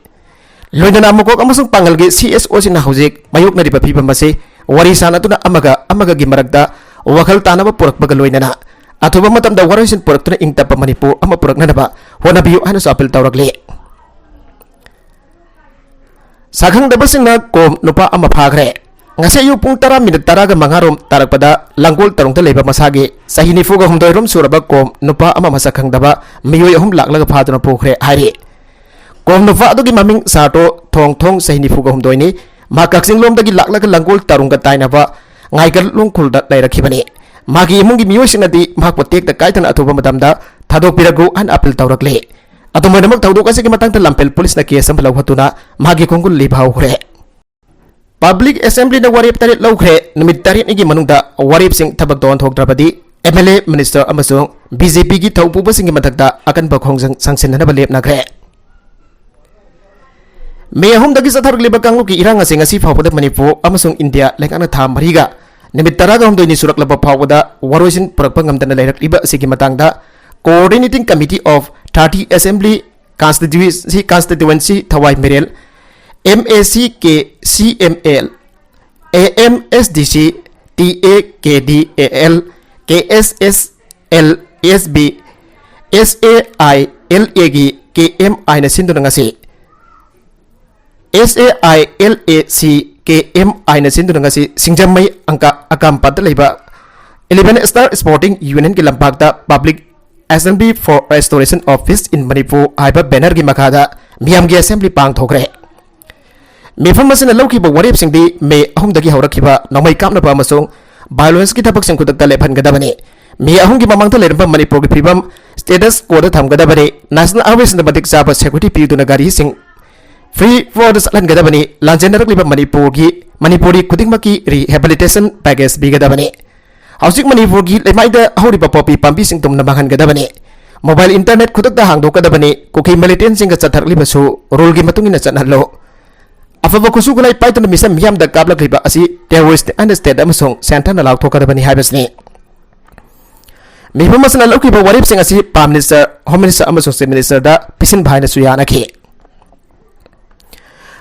ꯂꯣꯏꯅꯅ ꯑꯃꯨꯛ ꯀꯣꯛ ꯑꯃꯁꯨꯡ ꯄꯥꯡꯒꯜꯒꯤ CSO ꯁꯤꯡꯅ ꯍꯧꯖꯤꯛ ꯃꯥꯌꯣꯛꯅꯔꯤꯕ ꯐꯤꯕꯝ ꯑꯁꯤ ꯋꯥꯔꯤ ꯁꯥꯟꯅꯗꯨꯅ ꯑꯃꯒ ꯑꯃꯒꯒꯤ ꯃꯔꯛꯇ ꯋꯥꯈꯜ ꯇꯥꯅꯕ ꯄꯨꯔꯛꯄꯒ ꯂꯣꯏꯅꯅ ꯑꯊꯨꯕ ꯃꯇꯝꯗ ꯋꯥꯔꯣꯏꯁꯤꯟ ꯄꯨꯔꯛꯇꯨꯅ ꯏꯪ ꯇꯞꯄ ꯃꯅꯤꯄꯨꯔ ꯑꯃ ꯄꯨꯔꯛꯅꯅꯕ ꯍꯣꯠꯅꯕꯤꯌꯨ ꯍꯥꯏꯅꯁꯨ ꯑꯥꯄꯤꯜ ꯇꯧꯔꯛꯂꯤ꯫ ꯁꯛꯈꯪꯗꯕꯁꯤꯡꯅ ꯀꯣꯝ ꯅꯨꯄꯥ ꯑꯃ ꯐꯥꯈ꯭ꯔꯦ꯫ ꯉꯁꯤ ꯑꯌꯨꯛ ꯄꯨꯡ ꯇꯔꯥ ꯃꯤꯅꯤꯠ ꯇꯔꯥꯒ ꯃꯉꯥ ꯔꯣꯝ ꯇꯥꯔꯛꯄꯗ ꯂꯥꯡꯒꯣꯜ ꯇꯔꯨꯡꯗ ꯂꯩꯕ ꯃꯁꯥꯒꯤ ꯆꯍꯤ ꯅꯤꯐꯨꯒ ꯍꯨꯝꯗꯣꯏ ꯔꯣꯝ ꯁꯨꯔꯕ ꯀꯣꯝ ꯅꯨꯄꯥ ꯑꯃ ꯃꯁꯛ ꯈꯪꯗꯕ ꯃꯤꯑꯣꯏ ꯑꯍꯨꯝ ꯂꯥꯛꯂꯒ ꯐꯥꯗꯨꯅ ꯄꯨꯈ꯭ꯔꯦ ꯍꯥꯏꯔꯤ꯫ ꯀꯣꯝ ꯅꯨꯄꯥ ꯑꯗꯨꯒꯤ ꯃꯃꯤꯡ ꯁꯥꯔꯇꯣ ꯊꯣꯡ ꯊꯣꯡ, ꯆꯍꯤ ꯅꯤꯐꯨꯒ ꯍꯨꯝꯗꯣꯏꯅꯤ꯫ ꯃꯍꯥꯛ ꯀꯛꯆꯤꯡ ꯂꯣꯝꯗꯒꯤ ꯂꯥꯛꯂꯒ ꯂꯥꯡꯒꯣꯜ ꯇꯔꯨꯡꯒ ꯇꯥꯏꯅꯕ ꯉꯥꯏꯒꯜ ꯂꯣꯡꯈꯨꯜꯗ ꯂꯩꯔꯛꯈꯤꯕꯅꯤ꯫ ꯃꯍꯥꯛꯀꯤ ꯏꯃꯨꯡꯒꯤ ꯃꯤꯑꯣꯏꯁꯤꯡꯅꯗꯤ ꯃꯍꯥꯛꯄꯨ ꯇꯦꯛꯇ ꯀꯥꯏꯗꯅ ꯑꯊꯨꯕ ꯃꯇꯝꯗ ꯊꯥꯗꯣꯛꯄꯤꯔꯛꯎ ꯍꯥꯏꯅ ꯑꯥꯄꯤꯜ ꯇꯧꯔꯛꯂꯤ꯫ ꯑꯗꯨꯝ ꯑꯣꯏꯅꯃꯛ, ꯊꯧꯗꯣꯛ ꯑꯁꯤꯒꯤ ꯃꯇꯥꯡꯗ ꯂꯝꯐꯦꯜ ꯄꯨꯂꯤꯁꯅ ꯀꯦꯁ ꯑꯃ ꯂꯧꯈꯠꯇꯨꯅ ꯃꯍꯥꯛꯀꯤ ꯈꯣꯡꯒꯨꯜ ꯂꯤꯕ ꯍꯧꯈ꯭ꯔꯦ꯫ ꯄꯕ꯭ꯂꯤꯛ ꯑꯦꯁꯦꯝꯕ꯭ꯂꯤꯅ ꯋꯥꯔꯦꯞ ꯇꯔꯦꯠ ꯂꯧꯈ꯭ꯔꯦ꯫ ꯅꯨꯃꯤꯠ ꯇꯔꯦꯠꯅꯤꯒꯤ ꯃꯅꯨꯡꯗ ꯋꯥꯔꯦꯞꯁꯤꯡ ꯊꯕꯛꯇ ꯑꯣꯟꯊꯣꯛꯇ꯭ꯔꯕꯗꯤ ꯑꯦꯝ ꯑꯦꯜ ꯑꯦ, ꯃꯤꯅꯤꯁꯇꯔ ꯑꯃꯁꯨꯡ ꯕꯤ ꯖꯦ ꯄꯤꯒꯤ ꯊꯧꯄꯨꯕꯁꯤꯡꯒꯤ ꯃꯊꯛꯇ ꯑꯀꯟꯕ ꯈꯣꯡꯖꯪ ꯆꯪꯁꯤꯟꯅꯅꯕ ꯂꯦꯞꯅꯈ꯭ꯔꯦ꯫ ꯃꯦ ꯑꯍꯨꯝꯗꯒꯤ ꯆꯠꯊꯔꯛꯂꯤꯕ ꯀꯥꯡꯂꯨꯞꯀꯤ ꯏꯔꯥꯡ ꯑꯁꯤ ꯉꯁꯤ ꯐꯥꯎꯕꯗ ꯃꯅꯤꯄꯨꯔ ꯑꯃꯁꯨꯡ ꯏꯟꯗꯤꯌꯥ ꯂꯩꯉꯥꯛꯅ ꯊꯥ ꯃꯔꯤꯒ ꯅꯨꯃꯤꯠ ꯇꯔꯥꯒ ꯍꯨꯝꯗꯣꯏꯅꯤ ꯁꯨꯔꯛꯂꯕ ꯐꯥꯎꯕꯗ ꯋꯥꯔꯣꯏꯁꯤꯟ ꯄꯨꯔꯛꯄ ꯉꯝꯗꯅ ꯂꯩꯔꯛꯂꯤꯕ ꯑꯁꯤꯒꯤ ꯃꯇꯥꯡꯗ Coordinating Committee of thirty Assembly Constituency, Constituency ꯊꯋꯥꯏ ꯃꯦꯔꯦꯜ, M A C K C M L, A M S D C, T A K D A L, K S S L, S B, S A I L A ꯒꯤ K M I ꯅ ꯁꯤꯟꯗꯨꯅ ꯉꯁꯤ S A I L A C K M I ꯅ ꯁꯤꯟꯗꯨꯅ ꯉꯁꯤ ꯁꯤꯡꯖꯃꯩ ꯑꯪꯀ ꯑꯀꯥꯝꯄꯥꯠꯇ ꯂꯩꯕ Eleven Star Sporting Union ꯒꯤ ꯂꯝꯄꯥꯛꯇ Public Assembly for Restoration of Peace in Manipur ꯍꯥꯏꯕ ꯕꯦꯅꯔꯒꯤ ꯃꯈꯥꯗ ꯃꯤꯌꯥꯝꯒꯤ ꯑꯦꯁꯦꯝꯕ꯭ꯂꯤ ꯄꯥꯡꯊꯣꯛꯈ꯭ꯔꯦ꯫ ꯃꯤꯐꯝ ꯑꯁꯤꯅ ꯂꯧꯈꯤꯕ ꯋꯥꯔꯦꯞꯁꯤꯡꯗꯤ ꯃꯦ ꯑꯍꯨꯝꯗꯒꯤ ꯍꯧꯔꯛꯈꯤꯕ ꯅꯣꯡꯃꯩ ꯀꯥꯞꯅꯕ ꯑꯃꯁꯨꯡ ꯚꯥꯏꯑꯣꯂꯦꯟꯁꯀꯤ ꯊꯕꯛꯁꯤꯡ ꯈꯨꯗꯛꯇ ꯂꯦꯞꯍꯟꯒꯗꯕꯅꯤ꯫ ꯃꯦ ꯑꯍꯨꯝꯒꯤ ꯃꯃꯥꯡꯗ ꯂꯩꯔꯝꯕ ꯃꯅꯤꯄꯨꯔꯒꯤ ꯐꯤꯕꯝ status quo ꯗ ꯊꯝꯒꯗꯕꯅꯤ꯫ National Highway ꯁꯤꯡꯗ ꯃꯇꯤꯛ ꯆꯥꯕ security ꯄꯤꯗꯨꯅ ꯒꯥꯔꯤꯁꯤꯡ free flow ꯗ ꯆꯠꯍꯟꯒꯗꯕꯅꯤ꯫ ꯂꯥꯟꯖꯦꯟꯅꯔꯛꯂꯤꯕ ꯃꯅꯤꯄꯨꯔꯒꯤ, ꯃꯅꯤꯄꯨꯔꯤ ꯈꯨꯗꯤꯡꯃꯛꯀꯤ rehabilitation package ꯄꯤꯒꯗꯕꯅꯤ꯫ ꯍꯧꯖꯤꯛ ꯃꯅꯤꯄꯨꯔꯒꯤ ꯂꯩꯃꯥꯏꯗ ꯍꯧꯔꯤꯕ ꯄꯣꯄꯤ ꯄꯥꯝꯕꯤꯁꯤꯡ ꯇꯨꯝꯅ ꯃꯥꯡꯍꯟꯒꯗꯕꯅꯤ꯫ Mobile internet ꯈꯨꯗꯛꯇ ꯍꯥꯡꯗꯣꯛꯀꯗꯕꯅꯤ꯫ ꯀꯨꯀꯤ militant ꯁꯤꯡꯒ ꯆꯠꯊꯔꯛꯂꯤꯕꯁꯨ rule ꯒꯤ ꯃꯇꯨꯡ ꯏꯟꯅ ꯆꯠꯍꯜꯂꯨ꯫ ꯑꯐꯕ ꯈꯨꯠꯁꯨ ꯈꯨꯠꯂꯥꯏ ꯄꯥꯏꯗꯨꯅ ꯃꯤꯁꯝ ꯃꯤꯌꯥꯝꯗ ꯀꯥꯞꯂꯛꯂꯤꯕ ꯑꯁꯤ terrorist ꯅꯤ ꯍꯥꯏꯅ state ꯑꯃꯁꯨꯡ centre ꯅ ꯂꯥꯎꯊꯣꯛꯀꯗꯕꯅꯤ ꯍꯥꯏꯕꯁꯤꯅꯤ꯫ ꯃꯤꯐꯝ ꯑꯁꯤꯅ ꯂꯧꯈꯤꯕ ꯋꯥꯔꯦꯞꯁꯤꯡ ꯑꯁꯤ Prime Minister, Home Minister ꯑꯃꯁꯨꯡ Chief Minister ꯗ ꯄꯤꯁꯤꯟꯕ ꯍꯥꯏꯅꯁꯨ ꯌꯥꯅꯈꯤ꯫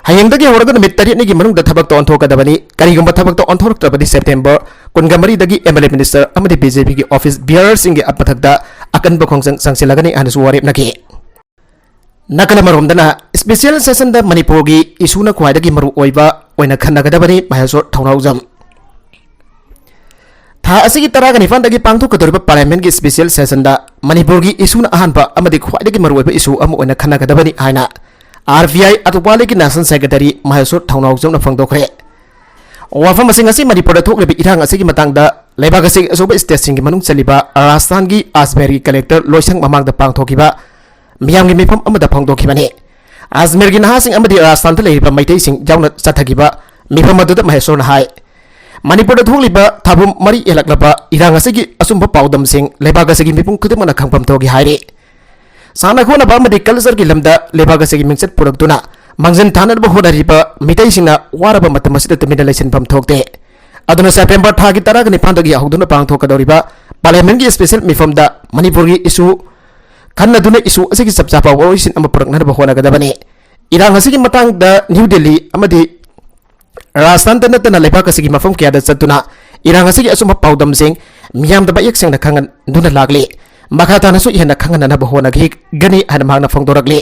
ꯍꯌꯦꯡꯗꯒꯤ ꯍꯧꯔꯒ ꯅꯨꯃꯤꯠ ꯇꯔꯦꯠꯅꯤꯒꯤ ꯃꯅꯨꯡꯗ ꯊꯕꯛꯇ ꯑꯣꯟꯊꯣꯛꯀꯗꯕꯅꯤ꯫ ꯀꯔꯤꯒꯨꯝꯕ ꯊꯕꯛꯇ ꯑꯣꯟꯊꯣꯔꯛꯇ꯭ꯔꯕꯗꯤ September ꯀꯨꯟꯃꯔꯤꯗꯒꯤ MLA minister ꯑꯃꯗꯤ BJPꯒꯤ office bearerꯁꯤꯡꯒꯤ ꯃꯊꯛꯇ ꯑꯀꯟꯕ ꯈꯣꯡꯖꯪ ꯆꯪꯁꯤꯜꯂꯒꯅꯤ ꯍꯥꯏꯅꯁꯨ ꯋꯥꯔꯦꯞꯅꯈꯤ꯫ ꯅꯥꯀꯜ ꯑꯃꯔꯣꯝꯗꯅ special sessionꯗ ꯃꯅꯤꯄꯨꯔꯒꯤ issueꯅ ꯈ꯭ꯋꯥꯏꯗꯒꯤ ꯃꯔꯨ ꯑꯣꯏꯕ ꯑꯣꯏꯅ ꯈꯟꯅꯒꯗꯕꯅꯤ꯫ ꯃꯍꯦꯁꯣꯔ ꯊꯧꯅꯥꯎꯖꯝ꯫ ꯊꯥ ꯑꯁꯤꯒꯤ ꯇꯔꯥꯒ ꯅꯤꯄꯥꯟꯗꯒꯤ ꯄꯥꯡꯊꯣꯛꯀꯗꯧꯔꯤꯕ parliamentꯀꯤ special sessionꯗ ꯃꯅꯤꯄꯨꯔꯒꯤ issueꯅ ꯑꯍꯥꯟꯕ ꯑꯃꯗꯤ ꯈ꯭ꯋꯥꯏꯗꯒꯤ ꯃꯔꯨꯑꯣꯏꯕ issue ꯑꯃ ꯑꯣꯏꯅ ꯈꯟꯅꯒꯗꯕꯅꯤ ꯍꯥꯏꯅ RVI ꯑꯇꯨꯄꯥꯂꯤꯒꯤ national secretary ꯃꯍꯦꯁꯣꯔ ꯊꯧꯅꯥꯎꯖꯝꯅ ꯐꯣꯡꯗꯣꯛꯈ꯭ꯔꯦ꯫ ꯋꯥꯐꯝ ꯑꯁꯤ ꯉꯁꯤ ꯃꯅꯤꯄꯨꯔꯗ ꯊꯣꯛꯂꯤꯕ ꯏꯔꯥꯡ ꯑꯁꯤꯒꯤ ꯃꯇꯥꯡꯗ ꯂꯩꯕꯥꯛ ꯑꯁꯤꯒꯤ ꯑꯆꯧꯕ stateꯁꯤꯡꯒꯤ ꯃꯅꯨꯡ ꯆꯜꯂꯤꯕ ꯔꯥꯖꯁꯊꯥꯟꯒꯤ ꯑꯖꯃꯦꯔꯒꯤ collector ꯂꯣꯏꯁꯪ ꯃꯃꯥꯡꯗ ꯄꯥꯡꯊꯣꯛꯈꯤꯕ ꯃꯤꯌꯥꯝꯒꯤ ꯃꯤꯐꯝ ꯑꯃꯗ ꯐꯣꯡꯗꯣꯛꯈꯤꯕꯅꯤ꯫ ꯑꯖꯃꯦꯔꯒꯤ ꯅꯍꯥꯁꯤꯡ ꯑꯃꯗꯤ ꯔꯥꯖꯁꯊꯥꯟꯗ ꯂꯩꯔꯤꯕ ꯃꯩꯇꯩꯁꯤꯡ ꯌꯥꯎꯅ ꯆꯠꯊꯈꯤꯕ ꯃꯤꯐꯝ ꯑꯗꯨꯗ ꯃꯍꯦꯁꯣꯔꯅ ꯍꯥꯏ, ꯃꯅꯤꯄꯨꯔꯗ ꯊꯣꯛꯂꯤꯕ ꯊꯥꯕꯨꯝ ꯃꯔꯤ ꯍꯦꯜꯂꯛꯂꯕ ꯏꯔꯥꯡ ꯑꯁꯤꯒꯤ ꯑꯆꯨꯝꯕ ꯄꯥꯎꯗꯝꯁꯤꯡ ꯂꯩꯕꯥꯛ ꯑꯁꯤꯒꯤ ꯃꯤꯄꯨꯝ ꯈꯨꯗꯤꯡꯃꯛꯅ ꯈꯪꯐꯝ ꯊꯣꯛꯏ ꯍꯥꯏꯔꯤ꯫ ꯁꯥꯟꯅ ꯈꯣꯠꯅꯕ ꯑꯃꯗꯤ cultureꯒꯤ ꯂꯝꯗ ꯂꯩꯕꯥꯛ ꯑꯁꯤꯒꯤ ꯃꯤꯡꯆꯠ ꯄꯨꯔꯛꯇꯨꯅ ꯃꯥꯡꯖꯤꯟ ꯊꯥꯅꯅꯕ ꯍꯣꯠꯅꯔꯤꯕ ꯃꯤꯇꯩꯁꯤꯡꯅ ꯋꯥꯔꯕ ꯃꯇꯝ ꯑꯁꯤꯗ ꯇꯨꯃꯤꯟꯅ ꯂꯩꯁꯤꯟꯐꯝ ꯊꯣꯛꯇꯦ꯫ ꯑꯗꯨꯅ September ꯊꯥꯒꯤ ꯇꯔꯥꯒ ꯅꯤꯄꯥꯟꯗꯒꯤ ꯍꯧꯗꯨꯅ ꯄꯥꯡꯊꯣꯛꯀꯗꯧꯔꯤꯕ parliamentꯀꯤ special ꯃꯤꯐꯝꯗ ꯃꯅꯤꯄꯨꯔꯒꯤ issue ꯈꯟꯅꯗꯨꯅ issue ꯑꯁꯤꯒꯤ ꯆꯞ ꯆꯥꯕ ꯋꯥꯔꯣꯏꯁꯤꯟ ꯑꯃ ꯄꯨꯔꯛꯅꯅꯕ ꯍꯣꯠꯅꯒꯗꯕꯅꯤ꯫ ꯏꯔꯥꯡ ꯑꯁꯤꯒꯤ ꯃꯇꯥꯡꯗ ꯅ꯭ꯌꯨ ꯗꯦꯜꯂꯤ ꯑꯃꯗꯤ ꯔꯥꯖꯁꯊꯥꯟꯗ ꯅꯠꯇꯅ ꯂꯩꯕꯥꯛ ꯑꯁꯤꯒꯤ ꯃꯐꯝ ꯀꯌꯥꯗ ꯆꯠꯇꯨꯅ ꯏꯔꯥꯡ ꯑꯁꯤꯒꯤ ꯑꯆꯨꯝꯕ ꯄꯥꯎꯗꯝꯁꯤꯡ ꯃꯤꯌꯥꯝꯗ ꯃꯌꯦꯛ ꯁꯦꯡꯅ ꯈꯪꯍꯟꯗꯨꯅ ꯂꯥꯛꯂꯤ꯫ ꯃꯈꯥ ꯇꯥꯅꯁꯨ ꯍꯦꯟꯅ ꯈꯪꯍꯟꯅꯅꯕ ꯍꯣꯠꯅꯈꯤꯒꯅꯤ ꯍꯥꯏꯅ ꯃꯍꯥꯛꯅ ꯐꯣꯡꯗꯣꯔꯛꯂꯤ꯫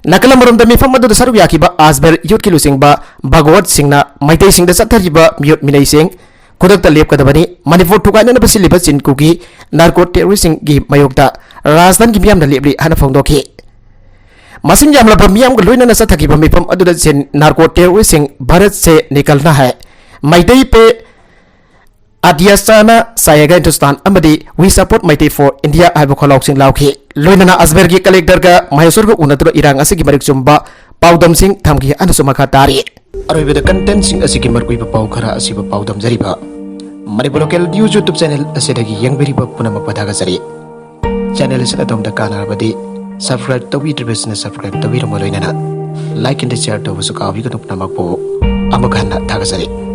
ꯅꯥꯀꯜ ꯑꯃꯔꯣꯝꯗ ꯃꯤꯐꯝ ꯑꯗꯨꯗ ꯁꯔꯨꯛ ꯌꯥꯈꯤꯕ ꯑꯖꯃꯦꯔ youthꯀꯤ ꯂꯨꯆꯤꯡꯕ ꯚꯒꯋꯠ ꯁꯤꯡꯅ ꯃꯩꯇꯩꯁꯤꯡꯗ ꯆꯠꯊꯔꯤꯕ ꯃꯤꯑꯣꯠ ꯃꯤꯅꯩꯁꯤꯡ ꯈꯨꯗꯛꯇ ꯂꯦꯞꯀꯗꯕꯅꯤ, ꯃꯅꯤꯄꯨꯔ ꯊꯨꯒꯥꯏꯅꯅꯕ ꯁꯤꯜꯂꯤꯕ ꯆꯤꯟ ꯀꯨꯀꯤ narco terroristꯁꯤꯡꯒꯤ ꯃꯥꯌꯣꯛꯇ ꯔꯥꯖꯁꯊꯥꯟꯒꯤ ꯃꯤꯌꯥꯝꯅ ꯂꯦꯞꯂꯤ ꯍꯥꯏꯅ ꯐꯣꯡꯗꯣꯛꯈꯤ꯫ ꯃꯁꯤꯡ ꯌꯥꯝꯂꯕ ꯃꯤꯌꯥꯝꯒ ꯂꯣꯏꯅꯅ ꯆꯠꯊꯈꯤꯕ ꯃꯤꯐꯝ ꯑꯗꯨꯗ ꯆꯤꯟ narco terroristꯁꯤꯡ ꯚꯥꯔꯠ ꯁꯦ ꯅꯤꯀꯜꯅ ꯍꯥꯏ, ꯃꯩꯇꯩ ꯄꯦ ꯑꯗꯤꯌꯥꯁꯥꯅ ꯁꯥꯌꯦꯒ ꯍꯤꯟꯗꯨꯁꯇꯥꯟ ꯑꯃꯗꯤ We Support Meitei for India ꯍꯥꯏꯕ ꯈꯣꯜꯂꯥꯎꯁꯤꯡ ꯂꯥꯎꯈꯤ꯫ ꯂꯣꯏꯅꯅ ꯑꯖꯃꯦꯔꯒꯤ collectorꯒ ꯃꯍꯦꯁꯣꯔꯒ ꯎꯅꯗꯨꯅ ꯏꯔꯥꯡ ꯑꯁꯤꯒꯤ ꯃꯔꯤꯛ ꯆꯨꯝꯕ ꯄꯥꯎꯗꯝꯁꯤꯡ ꯊꯝꯈꯤ ꯍꯥꯏꯅꯁꯨ ꯃꯈꯥ ꯇꯥꯔꯤ꯫ ꯑꯔꯣꯏꯕꯗ contentꯁꯤꯡ ꯑꯁꯤꯒꯤ ꯃꯔꯨꯑꯣꯏꯕ ꯄꯥꯎ ꯈꯔ ꯑꯁꯤꯕꯨ ꯄꯥꯎꯗꯝꯖꯔꯤꯕ Manipur local news YouTube channel ꯑꯁꯤꯗꯒꯤ ꯌꯦꯡꯕꯤꯔꯤꯕ ꯄꯨꯝꯅꯃꯛꯄꯨ ꯊꯥꯒꯠꯆꯔꯤ꯫ Channel ꯑꯁꯤꯅ ꯑꯗꯣꯝꯗ ꯀꯥꯟꯅꯔꯕꯗꯤ subscribe ꯇꯧꯕꯤꯗ꯭ꯔꯤꯕꯁꯤꯡꯅ subscribe ꯇꯧꯕꯤꯔꯝꯕ ꯂꯣꯏꯅꯅ like and share ꯇꯧꯕꯁꯨ ꯀꯥꯎꯕꯤꯒꯅꯨ꯫ ꯄꯨꯝꯅꯃꯛꯄꯨ ꯑꯃꯨꯛ ꯍꯟꯅ ꯊꯥꯒꯠꯆꯔꯤ꯫